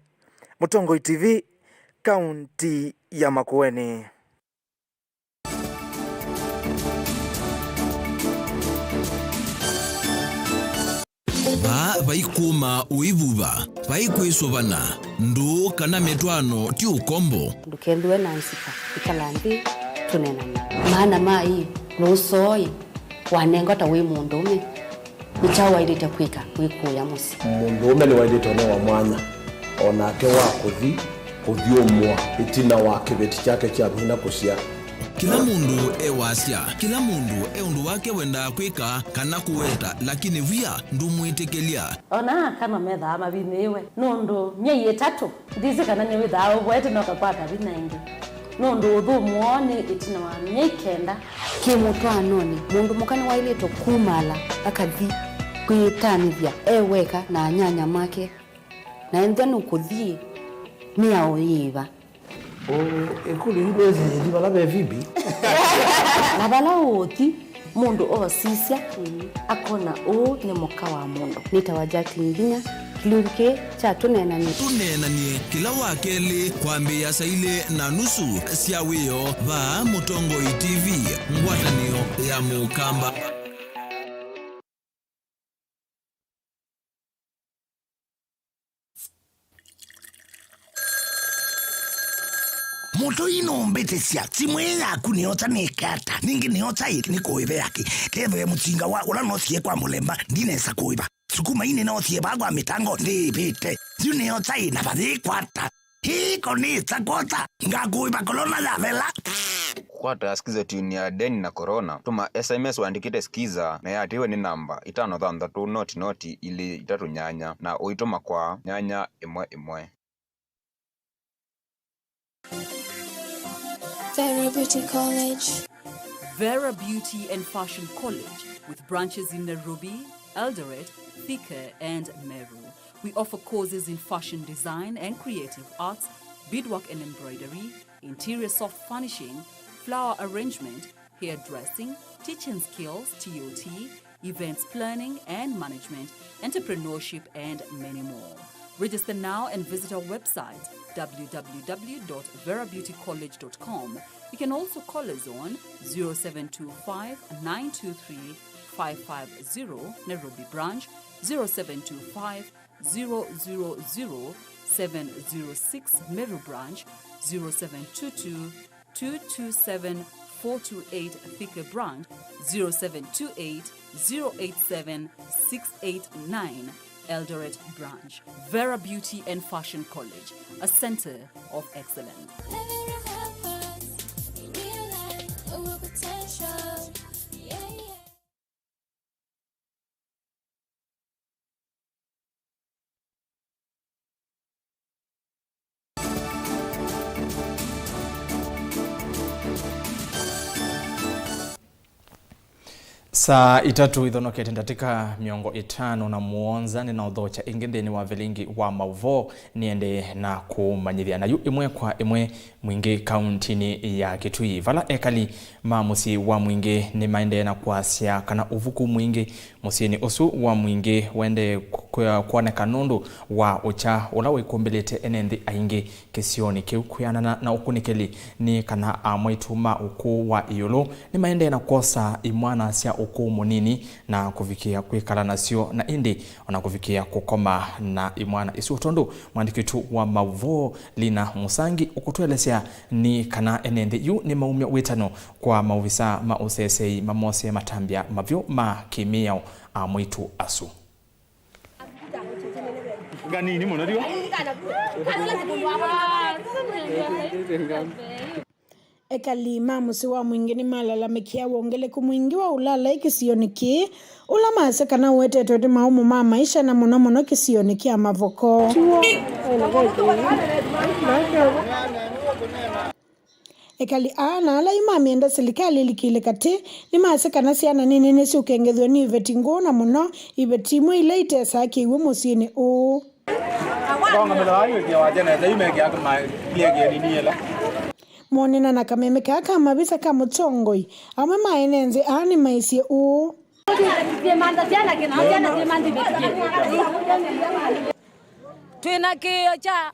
Mũtongoi T V, kaunti ya Makueni. Vaa vaikũma ũivuva, vaikwĩsũvana, ndũũ kana mĩtwaano ti ũkombo. Ndũkethĩwe na nzika, ĩkala nthĩ tũneenane. Maana ma ĩ, nũũsoo ĩ, wanengwa ta wĩ mũndũũme, nĩ kyaũ waĩlĩte kwĩka wĩkũũya mũsyĩ? Mũndũũme nĩwaĩlĩte ũnewa mwanya o nake wa kũthi kũthyũmũa ĩtina wa kĩveti kyake kya vinya kũsyaa. Kĩla mũndũ e wasya, kĩla mũndũ e ũndũ wake wendaa kwĩka kana kũweta, lakini wia ndũmwĩtĩkĩlya. Ona aka no methaa mavinyĩĩwe nũndũ myei ĩtatũ. Ndĩsĩ kana nĩwĩthaa ũvoete na ũkakwata vinya ĩngĩ, nũndũ ũthũmũo nĩ ĩtina wa myei kenda. Kĩmũtwaanonĩ, mũndũ mũka nĩwaĩlĩtwe kumaala akathi Kwĩtanĩthya e weka na anyanya make, na ethĩwa nũkũthi, mĩao yĩva? Ũ, ĩkũlyo yu ndwĩsĩ yĩthi vala ve Phoebe? Na vala ũũthi, mũndũ oosisya, akona ũũ nĩ mũka wa mũndũ. Nĩtawa Jacqueline Nginya, kĩlungu kĩĩ kya Tũneenany'e. Tũneenany'e kĩla wa kelĩ kwambĩĩa saa ilĩ na nusu sya wĩoo vaa Mũtongoi T V, ngwatanĩo ya Mũkamba. Mũtũi nũmbĩtĩsya, simũ ĩĩ yaku nĩyosa nĩke ata? Ningĩ nĩyosa ĩ nĩ kũĩve yake? Kethĩwe mũsinga wa ũla noosie kwa mũlemba, ndinesa kũĩva. Sukuma ii nĩnoosie vaa kwa mĩtango, ndĩĩvĩte. Yu nĩyosa ĩ na vayĩkwata. Hii konĩsa kwota, ngakũĩva kolona yavela. Kũkwata Skiza tune ya Deni na Corona, tũma S M S ũandĩkĩte Skiza na yatĩĩwe nĩ namba itano thanthatũ noti noti ilĩ itatũ nyanya na ũitũma kwa nyanya ĩmwe ĩmwe. Vera Beauty College. Vera Beauty and Fashion College, with branches in Nairobi, Eldoret, Thika, and Meru. We offer courses in fashion design and creative arts, beadwork and embroidery, interior soft furnishing, flower arrangement, hairdressing, teaching skills, T O T, events planning and management, entrepreneurship, and many more. Register now and visit our website, w w w dot vera beauty college dot com. You can also call us on zero seven two five, nine two three, five five zero, Nairobi branch, zero seven two five, zero zero zero, seven zero six, Meru branch, zero seven two two, two two seven, four two eight, Thika branch, zero seven two eight, zero eight seven, six eight nine, Eldoret branch. Vera Beauty and Fashion College, a center of excellence. Saa itatũ ithonokete ndatĩka mĩongo ĩtano na mũonza, nĩnaũthokya ĩngĩ nthĩnĩ wa vilingi wa maũvoo, nĩendee na kũmanyĩthya nayu ĩmwe kwa ĩmwe mwingĩ kauntinĩ ya Kitui, vala ekali ma mũsyĩ wa Mwingĩ nĩmaendee na kwasya kana ũvuku mwingĩ mũsyĩnĩ ũsu wa Mwingĩ wendee kw-, kwoneka nũndũ wa ũkya ũla wĩkũmbĩlĩte ene nthĩ aingĩ kĩsionĩ kĩu. Kwĩanana na ũkunĩkĩli nĩ kana amwaitũ ma ũkũũ wa ĩũlũ nĩmaendee na kwosa imwana sya ũkũũ mũnini na kũvikĩa kwĩkala nasyo, na ĩndĩ ona kũvikĩa kũkoma na imwana isu, tondũ mwandĩki witũ wa maũvoo Lina Mũsangi ũkũtũelesya nĩ kana ene nthĩ yu nĩmaumya wĩtano kwa maovisa ma ũseseĩ mamosee matambya mavyũ ma kĩmĩao amwaitũ asu. Nganini mũno, ndio? Ekali ma mũsyĩ wa Mwingĩ nĩmalalamĩkĩa wongeleku mwingĩ wa ũlaalai kĩsionĩ kĩĩ, ũla masya kana ũetetwe nĩ maũmũ ma maisha, na mũno mũno kĩsionĩ kya Mavoko. Ekali aa na ala yu mamyenda silikalĩ ĩlikĩle katĩ nĩmasya kana syana nini nĩsyũkengethw'a nĩ iveti ngũũ, na mũno iveti imwe ila itesaa kĩw'ũ mũsyĩnĩ ũũ. Monena na kameme kaa ka mavisa ka mũtongoi, amwe ma ene nthĩ aa nĩmaisye ũũ. Twĩ na kĩĩo kya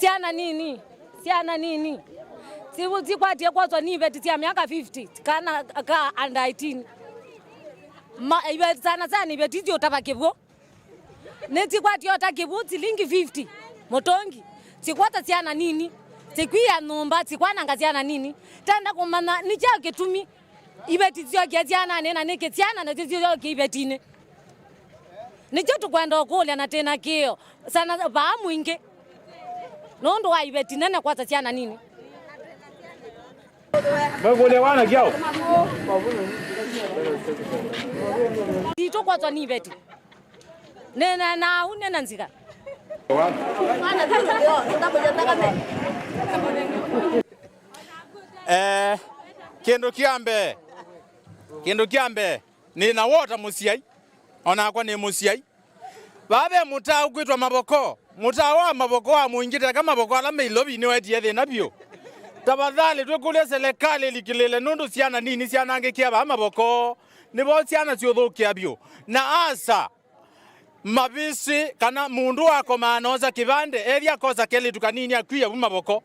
syana nini, syana nini. Sivu sikwatie kwoswa nĩ iveti sya myaka fifty, kana ka under eighteen. Ma, ive-, sana sana iveti isyũtava kĩw'ũ. Nĩsikwatie ota kĩw'ũ silingi fifty mũtũngi. Sikwosa syana nini, sikwia nyũmba, sikwananga syana nini. Tenda kũmanya nĩ kyaũ kĩtumi iveti syokie syananĩ, na nĩkĩ syana nasyo syokie ivetinĩ. Nĩkyo tũkwenda ũkũlya na twĩ na kĩĩo sana vaa Mwingĩ nũndũ wa iveti nene kwasa syana nini. Nditũ kwaswa nĩ iveti. Nena nau, nena nzika. Eh, kĩndũ kya mbee, kĩndũ kya mbee, nĩ na wota mũsyai. O nakwa nĩ mũsyai. Vaa ve mũtaa ũkwĩtwa Mavoko. Mũtaa wa Mavoko wa Mũingĩ, teka Mavoko ala me Ilovi nĩwetie thĩna vyũ. Tafadhali, twĩkũlya selekalĩ ĩlikĩlĩle nũndũ syana nini syanangĩkĩa vaa Mavoko. Nĩvo syana syũthũkĩa vyũ. Na asa, mavĩsĩ kana mũndũ wakomaa noosa kĩvandĩ, ethĩa akosa kelĩtu kanini akwia vu Mavoko.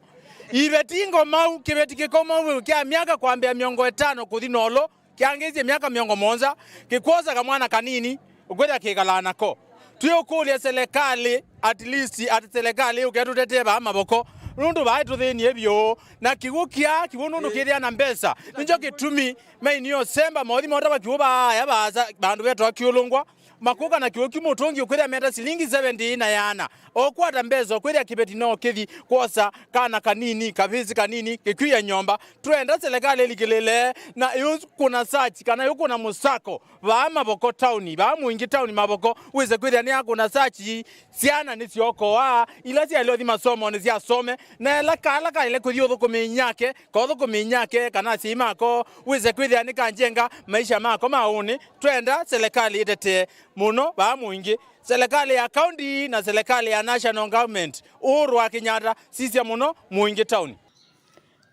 Iveti ngomau, kĩveti kĩkomau kya myaka kwambĩa mĩongo ĩtano kũthi nolo, kĩangĩĩsye myaka mĩongo mũonza, kĩkwosa kamwana kanini, ũkwĩthĩa kĩkalaa nako. Twĩũkũlya selekalĩ, at least, at selekalĩ yũke ĩtũtetee vaa Mavoko, nũndũ vaa ĩtũthĩnie vyũ. Na kĩw'ũ kĩaa, kĩw'ũ nũndũ kĩthĩa na mbesa, nĩkyo kĩtumi mainio semba mothi motava kĩw'ũ vaaya vaasa vandũ vetawa Kĩũlũngwa, makũka na kĩw'ũ kyu mũtũngi ũkwĩthĩa meta silingi seventy na yana. Okwata mbesa ũkwĩthĩa kĩveti no kĩthi kwosa kana kanini, kavĩsĩ kanini, kĩkwia nyomba. Twenda selekalĩ ĩlikĩlĩle na ĩũkũna search kana ĩũkũna mũsako vaa Mavoko taoni, vaa Mũingĩ taoni Mavoko, wĩse kwĩthĩa nĩyakũna search. Syana nĩsyookoa, ila syaĩle ũthi masomonĩ syasome, na ĩla kala kaĩle kũthi ũthũkũmi nyake, ka ũthũkũmi nyake, kana asyai mako, wĩse kwĩthĩa nĩkanjenga maisha mako ma ũnĩ. Twenda selekalĩ ĩtetee mũno vaa Mũingĩ, selekalĩ ya county na selekalĩ ya national government, Uhuru wa Kenyatta, sisya mũno Mũingĩ taoni.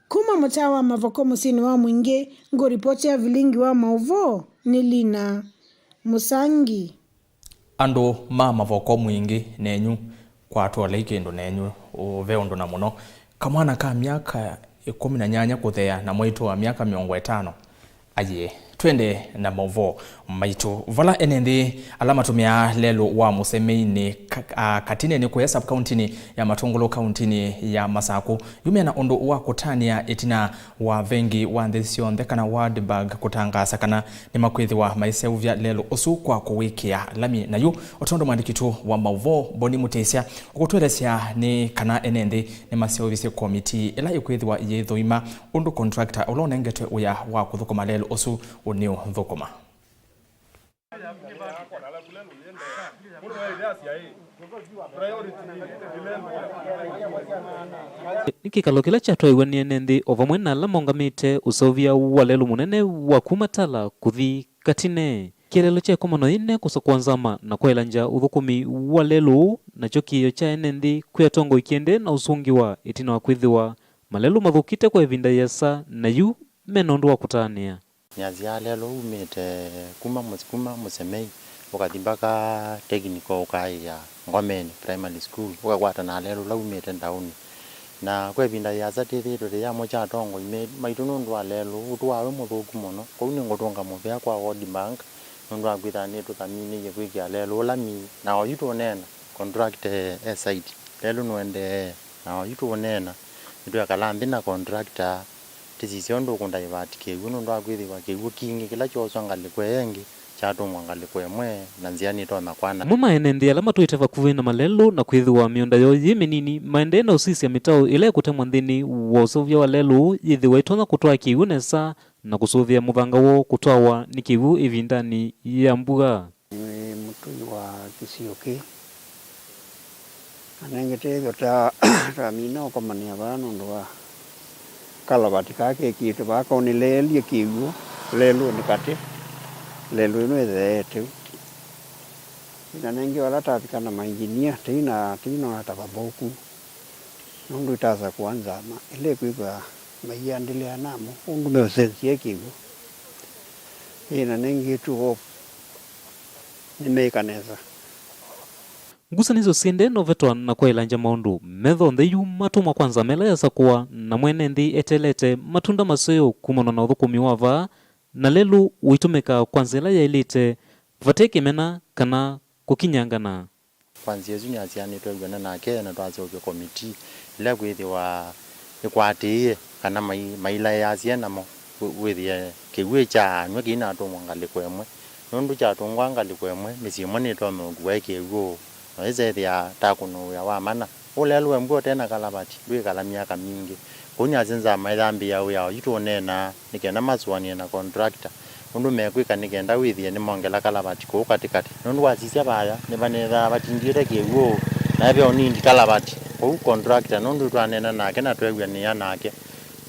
Kuma mũtaa wa Mavoko mũsyĩnĩ wa Mũingĩ, ngũripotĩa vilingi wa maũvoo nĩ Lina Mũsangi. Andũ ma Mavoko Mũingĩ nenyu, kwatwolei kĩndũ nenyu, ve ũndũ na mũno. Kamwana ka myaka ĩkũmi na nyanya kũthea na mwaitũ wa myaka mĩongo ĩtano. Ayĩ, twende na maũvoo maitũ. Vala ene nthĩ ala matũmĩaa lelũ wa Mũsemei nĩ ka-, a, Katinenĩ kũya sub-county-nĩ ya Matũngũlũ kaunti-nĩ ya Masakũ yumĩa na ũndũ wa kũtanĩa ĩtina wa vengi wa nthĩ syonthe kana World Bank kũtangaasa kana nĩmakwĩthĩwa maiseũvya lelũ ũsu kwa kũwĩkĩa lami. Na yu, o tondũ mwandĩki witũ wa maũvoo Boni Mũtĩsya ũkũtũelesya nĩ kana ene nthĩ nĩmaseũvisye komitii ĩla ĩkwĩthĩwa yĩthũima ũndũ contractor ũla ũnengetwe wĩa wa kũthũkũma lelũ ũsu ũnĩũthũkũma. Nĩ kĩkalo kĩla kyatwaiwe nĩ ene nthĩ o vamwe na ala maũngamĩte ũseũvya wa lelũ mũnene wa kuma Tala kũthi Katine. Kĩeleelo kya ĩkomano yĩĩ nĩ kũsakũa nzama na kwaĩlangya ũthũkũmi wa lelũ, nakyo kĩĩo kya ene nthĩ kwĩ atongoi kĩendee na ũsũngĩwa ĩtina wa kwĩthĩwa malelũ mathũkĩte kwa ĩvinda yĩasa na yu me na ũndũ wa kũtanĩa. Nĩasyaa lelũ umĩte kuma mũs-, kuma Mũsemei ũkathi mbaka technical ũkaaĩa Ngomeni Primary School, ũkakwata na lelũ ũla umĩte ndaũni. Na kwa ĩvinda yĩasa twĩthĩĩtwe tũyamũkya atongoi me-, maitũ nũndũ wa lelũ ũũ tũaa wĩ mũthũku mũno. Kwoou nĩngũtũnga mũvea kwa World Bank nũndũ wa kwĩthĩwa nĩtũthaminĩie kwĩkĩa lelũ ũla lami. Na oyu tũũneena, contractor e site, lelũ nũendee. Na oyu tũũneena, nĩtwekala nthĩ na contractor, tũsisye ũndũ ũkũndivert kĩw'ũ nũndũ wa kwĩthĩwa kĩw'ũ kingĩ kĩla kyooswa ngalĩko ĩyo ĩngĩ kyatũngwa ngalĩko ĩmwe, na nzĩa nĩtonya kwana. Amwe ma ene nthĩ ala matũĩte vakuvĩ na malelũ na kwĩthĩwa mĩũnda yoo yĩ mĩnini maendee na ũsisya mĩtaũ ĩla ĩkũtemwa nthĩnĩ wa ũseũvya wa lelũ yĩthĩwa ĩtonya kũtwaa kĩw'ũ nesa na kũsũvĩa mũthanga woo kũtwawa nĩ kĩw'ũ ĩvindanĩ ya mbua. Nĩ mũtũi wa kĩsio kĩĩ. Anengete ĩtho ta, tamina ũkomanĩa vaa nũndũ wa kalavati kaa kekĩĩtwe vaa kaũnĩleelye kĩw'ũ lelũnĩ katĩ, lelũ ĩno ĩtheete ũu. Ĩna nengĩ vala tavika na mainjinia, tĩina, tĩinona ta vathũku. Nũndũ itasakũa nzama ĩla ĩkwĩthwa maiandĩlĩa namo ũndũ meũsenzya kĩw'ũ. Ĩĩ, na nengĩ tu hope nĩmeĩka nesa. Ngusanĩsyo syĩndee na ũvetwa na kwaĩlangya maũndũ metho nthĩ yu matũmwa kwa nzama ĩla yasakũa, na mwene nthĩ eteelete matunda maseo kumana na ũthũkũmi wa vaa, na lelũ ũitũmĩka kwa nzĩa ĩla yaĩlĩte, vate kĩmena kana kũkinyangana. Kwa nzĩa ĩsu, nĩasyaa nĩtweew'ana nake na twaseũvya komitii ĩla kwĩthĩwa ĩkwatĩĩe kana mai-, mailaĩasye namo wĩ-, wĩthĩe kĩw'ũ kyaanyw'a kĩinatũngwa ngalĩko ĩmwe. Nũndũ kyatũngwa ngalĩko ĩmwe, mĩsyĩ ĩmwe nĩtonya ũkuwa ĩ kĩw'ũ, na ĩseethĩa ta kũnũwĩa wa mana. Ũlelũ we mbua ũte na kalavati ndwĩkala myaka mingĩ. Kwoou nĩasya nzama ĩyambĩĩa wĩa oyu tũũneenaa, nĩ kenda masũanĩe na contractor ũndũ mekwĩka nĩ kenda wĩthĩe nĩmongela kalavati kũu katĩkatĩ, nũndũ wasisya vaya nĩvanethaa vatindiĩte kĩw'ũ, na ve ũnindi kalavati kũu. Contractor nũndũ twaneena nake na tweew'anĩa nake,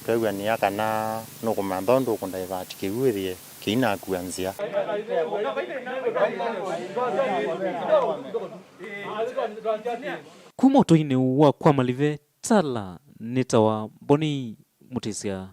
tweew'anĩa kana nũkũmantha ũndũ ũkũndivert kĩw'ũ wĩthĩe Inakua nzĩa. Kuma ũtũinĩ wa kwa Malive, Tala nĩtawa Mboni Mũtĩsya.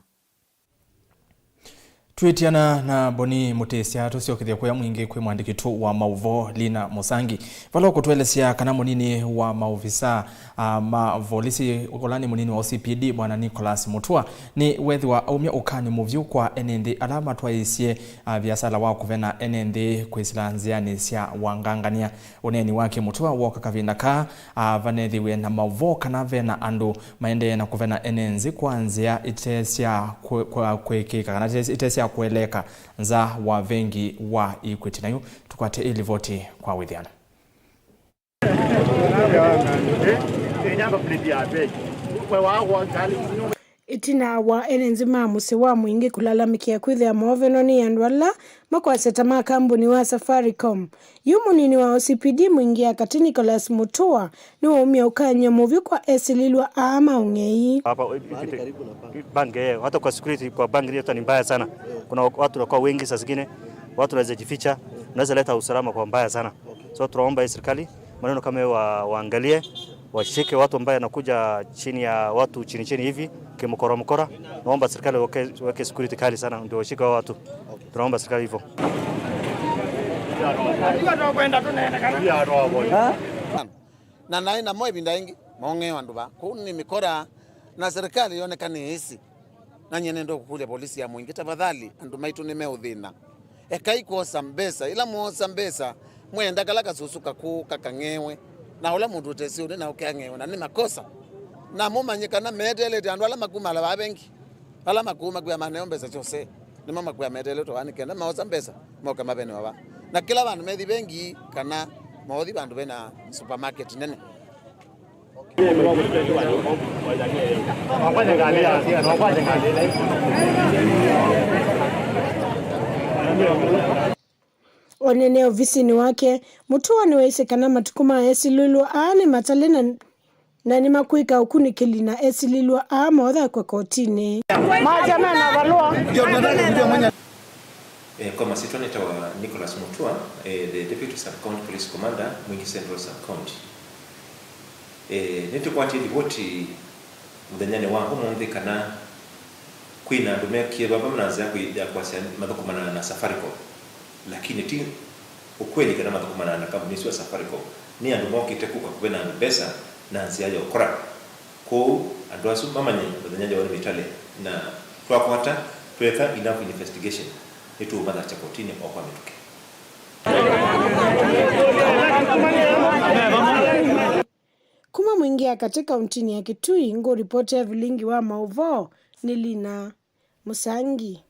Twĩtiana na Mboni Mũtĩsya, tũsyokethya kũya mwingĩ kwĩ mwandĩki witũ wa maũvoo, Lina Mũsangi, vala ũkũtũelesya kana mũnini wa maovisa, a, ma volisi, ũla nĩ mũnini wa O C P D, Bwana Nicholas Mutua, nĩweethĩwa aumya ũkany'o mũvyũ kwa ene nthĩ ala matwaĩĩsye, a, viasala wa kũvena ene nthĩ kwĩsĩla nzĩanĩ sya wangangany'a. Ũneeni wake Mutua wooka kavinda kaa, a, vanethĩwe na maũvoo kana ve na andũ maendee na kũvena ene nthĩ kwa nzĩa ite sya kwe-, kwa kwĩkĩĩka kana ite, ite sya kũeleeka nza wa vengi wa Equity. Na yu tũkwate ĩ livoti kwa wĩthĩano. Ĩtina wa ene nthĩ ma mũsyĩ wa Mwingĩ kũlalamĩkĩa kwĩthĩa moovenwa nĩ andũ ala makwasya ta ma kambuni wa Safaricom, yu mũnini wa O C P D Mwingĩ ya Katĩ Nicholas Mutua nĩwaumya ũkany'o mũvyũ kwa esilĩlw'a aa ma ũng'ei. Hapa, eh, bank, eh, hata kwa security kwa bank yetu ni mbaya sana. Kuna watu wanakuwa wengi, saa zingine watu wanaweza jificha, unaweza leta usalama kwa mbaya sana. So tunaomba hii serikali maneno kama hiyo wa, waangalie, washike watu ambaye anakuja chini ya watu chini chini hivi kimkora mkora. Naomba serikali weke, weke security kali sana ndio washike hao watu. Tunaomba serikali hivyo. Na naĩ namo ĩvinda ĩngĩ maũng'eo andũ vaa kũu nĩ mĩkora, na serikali yoneka nĩ ĩsĩ. Na nyie nĩenda kũkũlya volisi ya Mwingĩ, tafadhali, andũ maitũ nĩmeũthĩna. Ekai kwosa mbesa. Ĩla mwoosa mbesa, mwenda kala kasũsũ kakũũ kakang'ewe, na ũla mũndũ ũtesĩ ũndũ na ũke ang'ewe, na nĩ makosa. Na mũmanye kana meteelete andũ ala makumala vaa vengi, ala makũũ makwĩa maneo mbesa syose, nĩmo makwĩa meteeletwe vaa nĩ kenda maosa mbesa moke mavenewa vaa. Na kĩla vandũ methi vengi kana moothi vandũ vena supermarket nene. Onene ovisinĩ wake, Mutua nĩwaisye kana matukũ ma esilĩlw'a aa nĩ matale na, na nĩmakwĩka ũkunĩkĩli na esilĩlw'a aa moothakwe kotinĩ. Maja mena valũa. Eh, kwa masyĩtwa nĩtawa Nicholas Mutua, eh, the Deputy Sub-County Police Commander, Mwingi Central Sub-County. Eh, nĩtũkwatie livoti mũthenyanĩ wa ũmũnthĩ kana kwĩ na andũ mekie vava na nzĩa kwĩ-, ya kwasya mathũkũmanaa na Safaricom, lakini ti ũkweli kana mathũkũmanaa na kambuni ĩsu ya Safaricom. Nĩ andũ mokĩte kũka kũvena andũ mbesa na nzĩa ya ũkora. Kwoou andũ asu mamanye mũthenya yoo nĩ mĩtale, na twakwata, tweka enough investigation, nĩtũũmathasya kotinĩ o kwa mĩtũkĩ. Kuma Mwingĩ ya Katĩ kauntinĩ ya Kitui, ngũripoti ya vilingi wa maũvoo nĩ Lina Mũsangi.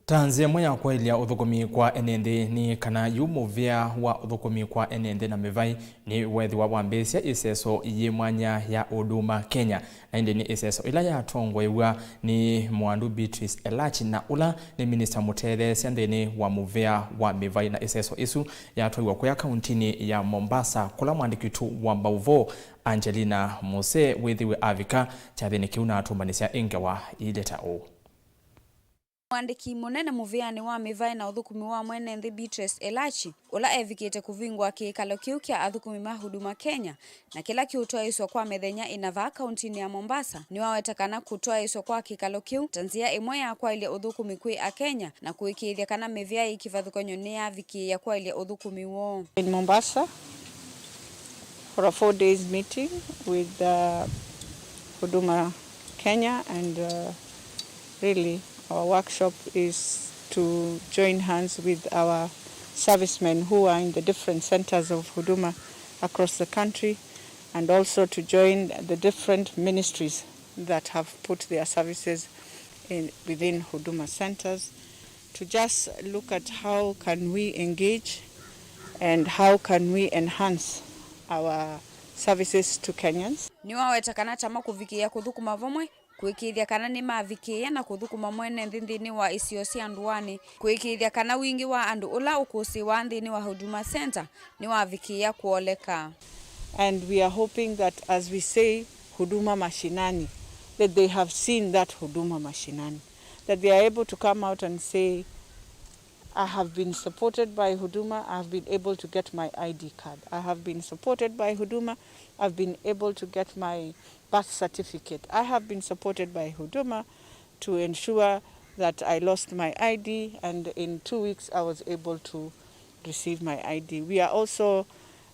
Ta nzĩa ĩmwe ya kwaĩlya ũthũkũmi kwa ene nthĩ nĩ kana yu mũvĩa wa ũthũkũmi kwa ene nthĩ na mĩvaĩ nĩweethĩwa wambĩĩsya ĩseso yĩ mwanya ya Huduma Kenya, na ĩndĩ nĩ ĩseso ĩla yatongoew'a nĩ Mwandu Beatrice Elachi, na ũla nĩ minista mũtetheesya nthĩnĩ wa mũvĩa wa mĩvaĩ, na ĩseso ĩsu yatwaiwa kũya kauntinĩ ya Mombasa, kũla mwandĩki witũ wa maũvoo Angelina Muse wĩthĩwe avika kyathĩnĩ kĩu na atũmbanĩsya ĩ ngewa ĩilye ta ũũ. Mũandĩki mũnene mũvĩanĩ wa mĩvaĩ na ũthũkũmi wa mwene nthĩ Beatrice Elachi, ũla evikĩte kũvingũa kĩĩkalo kĩu kya athũkũmi ma Huduma Kenya, na kĩla kĩũtwaĩĩsw'a kwa mĩthenya ĩna vaa kauntinĩ ya Mombasa, nĩwaweta kana kũtwaĩĩsw'a kwa kĩĩkalo kĩu ta nzĩa ĩmwe ya kwaĩlya ũthũkũmi kwĩ Akenya na kũĩkĩĩthya kana mĩvĩa yĩ kĩvathũkany'o nĩyavikĩĩa kwaĩlya ũthũkũmi woo. In Mombasa for a four days meeting with, uh, Huduma Kenya, and, uh, really our workshop is to join hands with our servicemen who are in the different centers of Huduma across the country, and also to join the different ministries that have put their services in, within Huduma centers to just look at how can we engage and how can we enhance our services to Kenyans. Nĩwaweta kana tama kũvikĩĩa kũthũkũma vamwe, kũĩkĩĩthya kana nĩmavikĩĩa na kũthũkũma mwene nthĩ nthĩnĩ wa isio sya ndũanĩ, kũĩkĩĩthya kana wingĩ wa andũ ũla ũkũsĩĩwa nthĩnĩ wa Huduma Center nĩwavikĩĩa kũoleka. And we are hoping that as we say Huduma Mashinani, that they have seen that Huduma Mashinani, that they are able to come out and say, I have been supported by Huduma. I have been able to get my I D card. I have been supported by Huduma. I've been able to get my birth certificate. I have been supported by Huduma to ensure that I lost my I D, and in two weeks I was able to receive my I D. We are also,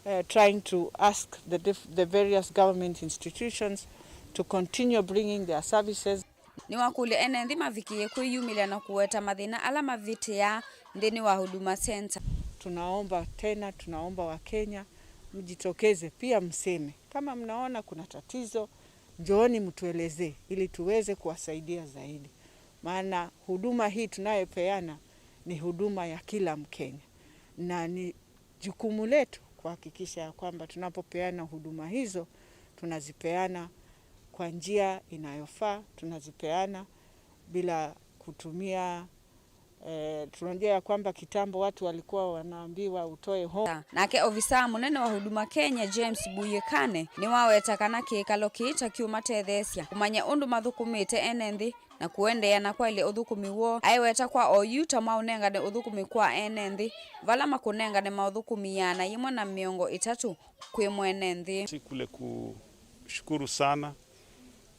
uh, trying to ask the diff-, the various government institutions to continue bringing their services. Nĩwakũlya ene nthĩ mavikĩe kwĩyumĩlya na kũweta mathĩna ala mavĩtĩaa nthĩnĩ wa Huduma Center. Tunaomba tena, tunaomba Wakenya mjitokeze pia, mseme kama mnaona kuna tatizo, njooni mtuelezee ili tuweze kuwasaidia zaidi, maana huduma hii tunayopeana ni huduma ya kila Mkenya, na ni jukumu letu kuhakikisha ya kwamba tunapopeana huduma hizo, tunazipeana kwa njia inayofaa, tunazipeana bila kutumia, eh, tunajua ya kwamba kitambo watu walikuwa wanaambiwa utoe ho. Nake ovisaa mũnene wa Huduma Kenya, James Buyikane, nĩwaweta kana kĩĩkalo kĩĩ ta kĩũmatetheesya kũmanya ũndũ mathũkũmĩte ene nthĩ na kũendeea na kwaĩlya ũthũkũmi woo. Aiweta kwa oyu ta mwaũnengane ũthũkũmi kwa ene nthĩ, vala makũnengane maũthũkũmi ĩana yĩmwe na mĩongo ĩtatũ kwĩ mwene nthĩ. Si kule kushukuru sana,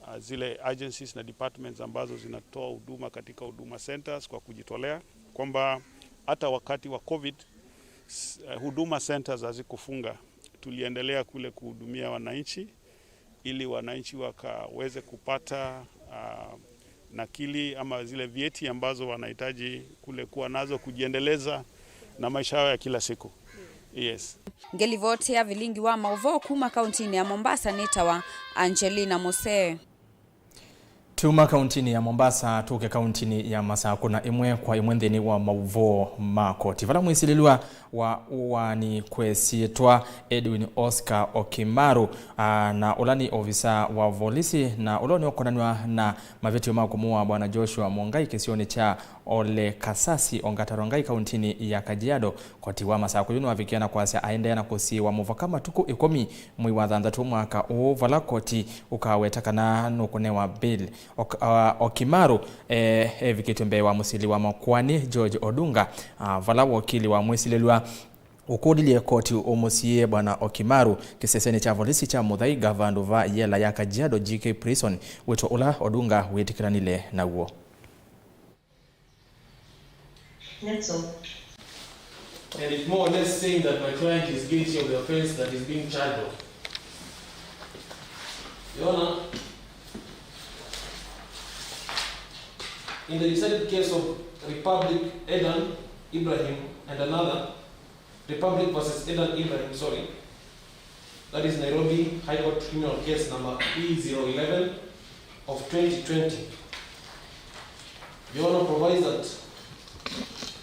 ah, zile agencies na departments ambazo zinatoa huduma katika Huduma Centers kwa kujitolea, kwamba hata wakati wa covid, s-, eh, Huduma Centers hazikufunga. Tuliendelea kule kuhudumia wananchi ili wananchi wakaweze kupata, ah, nakili ama zile vyeti ambazo wanahitaji kule kuwa nazo kujiendeleza na maisha yao ya kila siku. Yes. Ngĩlivoti ya vilingi wa maũvoo kuma kauntinĩ ya Mombasa nĩtawa Angelina Musee. Tuma kauntinĩ ya Mombasa, tũke kauntinĩ ya Masakũ na ĩmwe kwa ĩmwe nthĩnĩ wa maũvoo ma koti, vala mwĩsilĩlw'a wa ũaani kwĩ syĩtwa Edwin Oscar Okimaru, a, na ũla nĩ ovisa wa volisi, na ũla ũneũkonanw'a na mavĩtyo ma kũmũaa Bwana Joshua Mũngai kĩsionĩ kya Ole Kasasi, Ongata Rongai, kauntinĩ ya Kajiado. Koti wa Masakũ yu nĩwavikĩa na kwasya aendeea na kũsiĩĩwa mũvaka matukũ ĩkũmi mwei wa thanthatũ mwaka ũũ, vala koti ũkaweta kana nũkũnewa bail. Ok-, a, Okimaru, e, evikĩtw'e mbee wa mũsili wa makoani George Odunga, a, vala wokili wa mwĩsilĩlw'a ũkũlilye koti ũmũsiĩĩe Bwana Okimaru kĩsesenĩ kya volisi kya Muthaiga vandũ va yela ya Kajiado G K Prison, wĩto ũla Odunga wĩtĩkĩlanile naw'o. That's all. And it's more or less saying that my client is guilty of the offense that is being charged of. Your Honor, in the decided case of Republic Edan Ibrahim and another, Republic versus Edan Ibrahim, sorry, that is Nairobi High Court Criminal Case number E zero eleven of twenty twenty. Your Honor, provides that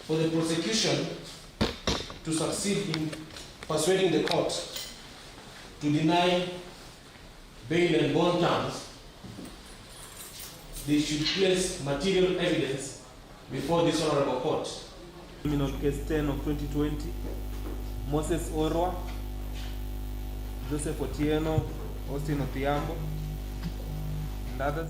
for the prosecution to succeed in persuading the court to deny bail and bond terms, they should place material evidence before this honorable court. Criminal case ten of twenty twenty, Moses Orwa, Joseph Otieno, Austin Odhiambo, and others.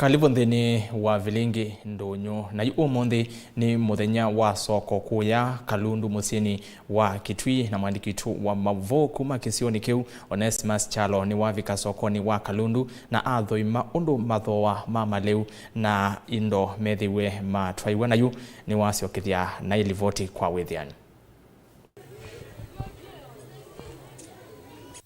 Kalivũ nthĩnĩ wa vilingi ndũnyũ. Na yu ũmũnthĩ nĩ mũthenya wa soko kũya Kalundu mũsyĩnĩ wa Kitui, na mwandĩki witũ wa maũvoo kuma kĩsionĩ kĩu, Onesimus Kyalo, nĩwavika sokonĩ wa Kalundu na athũima ũndũ mathooa ma malĩu na indo methĩwe matwaiwe, na yu nĩwasyokethya naĩ livoti kwa wĩthĩani.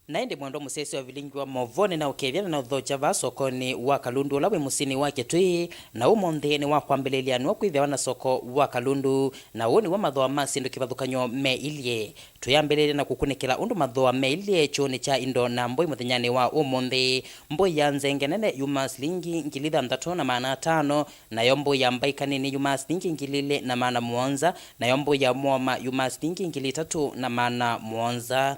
Na ĩndĩ mwendwa mũsyaĩĩsya wa vilingi wa maũvoo, nĩnaũkethya na naũthokya vaa sokonĩ wa Kalundu ũla wĩ mũsyĩnĩ wa Kitui, na ũmũnthĩ nĩ wa kwambĩlĩlya nĩw'o kwĩthĩawa na soko wa Kalundu, na ũũ nĩw'o mathooa ma syĩndũ kĩvathũkany'o meilye. Tũyambĩlĩlya na kũkunĩkĩla ũndũ mathooa meilye kyũũnĩ kya indo na mbũi mũthenyanĩ wa ũmũnthĩ. Mbũi ya nzenge nene yumaa silingi ngili thanthatũ na maana atano, nayo mbũi ya mbaĩ kanini yumaa silingi ngili ilĩ na maana mũonza, nayo mbũi ya mũoma yumaa silingi ngili itatũ na maana mũonza.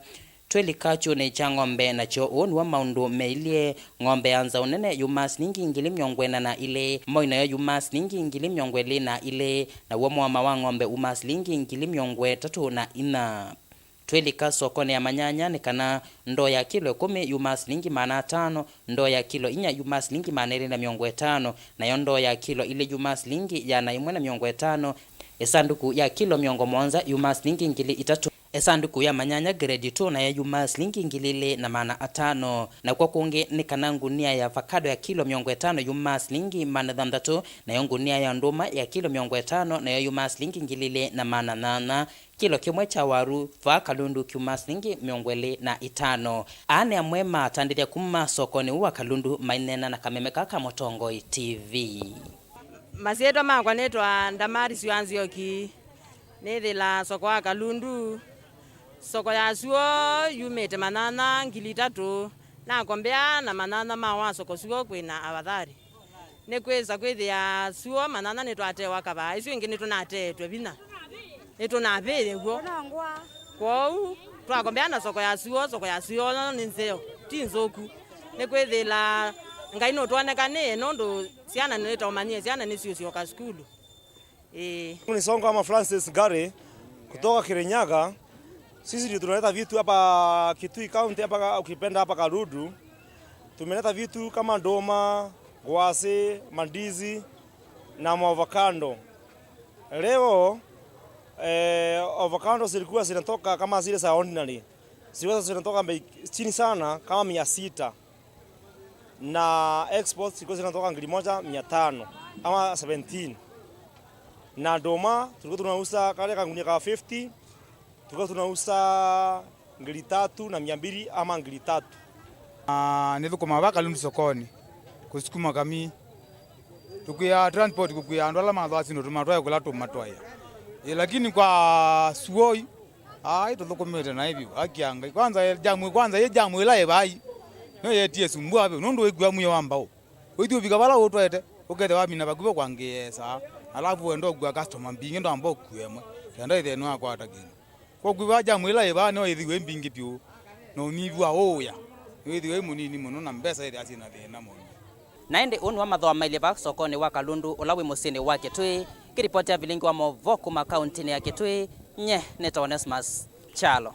Twĩlika kyũũnĩ kya ng'ombe, nakyo ũũ nĩw'o maũndũ meilye. Ng'ombe ya nzaũ nene yumaa silingi ngili mĩongo ĩna na ilĩ, moi nayo yumaa silingi ngili mĩongo ĩlĩ na ilĩ, naw'o mũoma wa ng'ombe umaa silingi ngili mĩongo ĩtatũ na inya. Twĩlika sokonĩ ya manyanya nĩ kana ndoo ya kilo ĩkũmi yumaa silingi maana atano, ndoo ya kilo inya yumaa silingi maana elĩ na mĩongo ĩtano, nayo ndoo ya kilo ilĩ yumaa silingi ĩana ĩmwe na mĩongo ĩtano, ĩsanduku ya kilo mĩongo mũonza yumaa silingi ngili itatũ, ĩsanduku ya manyanya grade two nayo yumaa silingi ngili ilĩ na maana atano. Nakw'o kũngĩ nĩ kana ngunia ya avocado ya kilo mĩongo ĩtano yumaa silingi maana thanthatũ, nayo ngunia ya ndũma ya kilo mĩongo ĩtano nayo yumaa silingi ngili ilĩ na maana nyanya. Kilo kĩmwe kya waru vaa Kalundu kyumaa silingi mĩongo ĩlĩ na itano. Aa nĩ amwe ma atandĩthya kuma sokonĩ ũũ wa Kalundu maineena na kameme kaa ka Mũtongoi T V. Masyĩtwa makwa nĩtwa Ndamari Sua Nzioki. Nĩthĩla soko wa Kalundu. Soko ya suo yumĩte manyanya ngili itatũ. Nakombea na manyanya ma wa soko suo kwĩna avathari. Nĩkwĩsa kwĩthĩa suo manyanya nĩtwatewa kavaa, isu ingĩ nĩtũnateetwe vinya. Nĩtũnavĩĩe w'o. Kwoou twakombea na soko ya suo, soko ya suo nĩ nzeo, ti nzũku. Nĩkwĩthĩla Ngai nũtwonekanĩe nũndũ syana nĩtaũmanyie syana nĩsiũsyoka sukulu. Ĩĩ. Mimi ni Sonko ama Francis Ngari kutoka Kirinyaga. Sisi ndio tunaleta vitu hapa Kitui County hapa, ukipenda hapa Kalundu. Tumeleta vitu kama ndoma, ngwasi, mandizi na maavocado. Leo eh, avocado zilikuwa zinatoka kama zile za ordinary, zilikuwa zinatoka bei chini sana kama mia sita, na exports zilikuwa zinatoka ngili moja mia tano ama seventeen, na ndoma tulikuwa tunauza kale kangunia ka fifty, tulikuwa tunauza ngili tatu na mia mbili ama ngili tatu. Ah, nĩthũkũmaa vaa Kalundu sokoni, kũsukuma kamii. Tũkwĩaa transport kũkwĩa andũ ala mathooa syĩndũ tũmatwae kũla tũmatwaĩa. Ĩ, lakini kwa suoi, ai, tũthũkũmĩte naĩ vyũ, haki ya Ngai. Kwanza, ĩ, jamu, kwanza, ĩ jamu ĩla ĩvai, nĩyo yetie sumbua vyũ, nũndũ wĩkua mwĩo wa mbaũ. Ũithi ũvika vala ũtwaĩte, ũkethĩa wamina vakuvĩ kwangĩĩa saa, alafu wenda ũkua customer mbingĩ, ndwamba ũkue ĩmwe, kenda ĩthĩe nĩwakwata kĩndũ. Kwoou vaa jamu ĩla ĩvaa nĩyo ĩthĩwe ĩ mbingĩ vyũ, na ũnyivu wa ũũya nĩwĩthĩwe wĩ mũnini mũno, na mbesa ithĩa syĩ na thĩna mũno. Na ĩndĩ ũũ nĩw'o mathooa mailye vaa sokonĩ wa Kalundu ũla wĩ mũsyĩnĩ wa Kitui. Kĩripoti ya vilingi wa maũvoo kuma kauntinĩ ya Kitui, nye nĩtawa Onesmus Kyalo.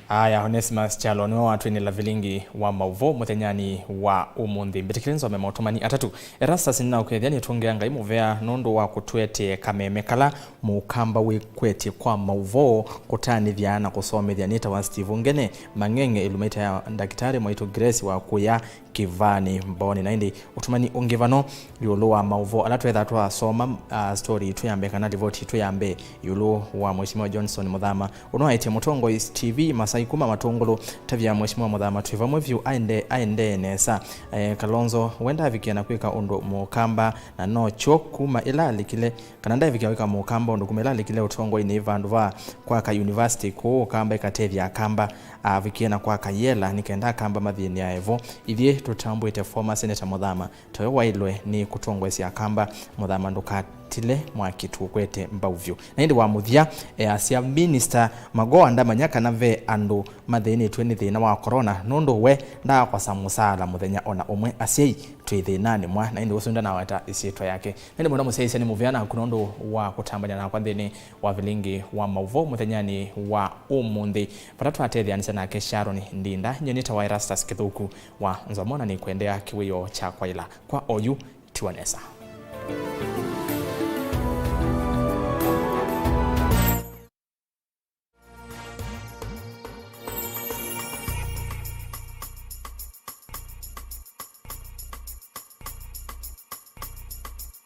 Aya, Onesmus Kyalo nĩwe watwinĩla vilingi wa maũvoo mũthenyanĩ wa ũmũnthĩ. Mbĩtĩkĩle nzome maũtũmani atatũ. Erastus, nĩnaũkethya nĩtũngĩa Ngai mũvea nũndũ wa kũtũetee kameme kala mũkamba wĩkwetye kwa maũvoo, kũtanĩthya na kũsomethya. Nĩtawa Steve Ngene Mang'eng'e, ĩlumaita ya ndakĩtarĩ mwaitũ Grace wa kũya Kĩvani Mbooni. Na ĩndĩ ũtũmani ũngĩ vano ĩũlũ wa maũvoo ala twetha twasoma, ah, story itũ ya mbee kana livoti itũ ya mbee ĩũlũ wa Mheshimiwa Johnson Mũthama. Ũnũaĩtye Mũtongoi T V, Masai kuma Matũngũlũ, tavya Mheshimiwa Mũthama twĩ vamwe vyũ, aende-, aendee nesa. Eh, Kalonzo we ndavikie na kwĩka ũndũ mũkamba, na no kyo kuma ĩla alikile, kana ndavikia kwĩka mũkamba ũndũ kuma ĩla alikile ũtongoinĩ vandũ va kwaka university kũũ Ũkamba ĩkatethya Akamba. Avikie na kwaka yela nĩ kenda Akamba mathĩnĩae vo. Ithyĩ tũtambwĩte former Senator Mũthama tawe waĩlwe nĩ kũtongoesya Akamba. Mũthama ndũkatile mwaki, tũkwete mbau vyũ. Na ĩndĩ wa mũthya, easya Minister Magoa ndamanya kana ve andũ mathĩnĩtwe nĩ thĩna wa corona, nũndũ we ndaakosa mũsaala mũthenya ona ũmwe. Asyai twĩ thĩnanĩ mwa, na ĩndĩ ũsu ndanaweta ĩsyĩtwa yake. Na ĩndĩ mũno mũsyaĩĩsya nĩ mũvea naku nũndũ wa kũtambany'a nakwa nthĩnĩ wa vilingi wa maũvoo mũthenyanĩ wa ũmũnthĩ. Vata twatetheanĩsya nake Sharon Ndinda, nyie nĩtawa Erastus Kĩthũku wa Nzomo, na nĩkwendea kĩwĩoo kya kwaĩla kwa oyu. Tiwa nesa.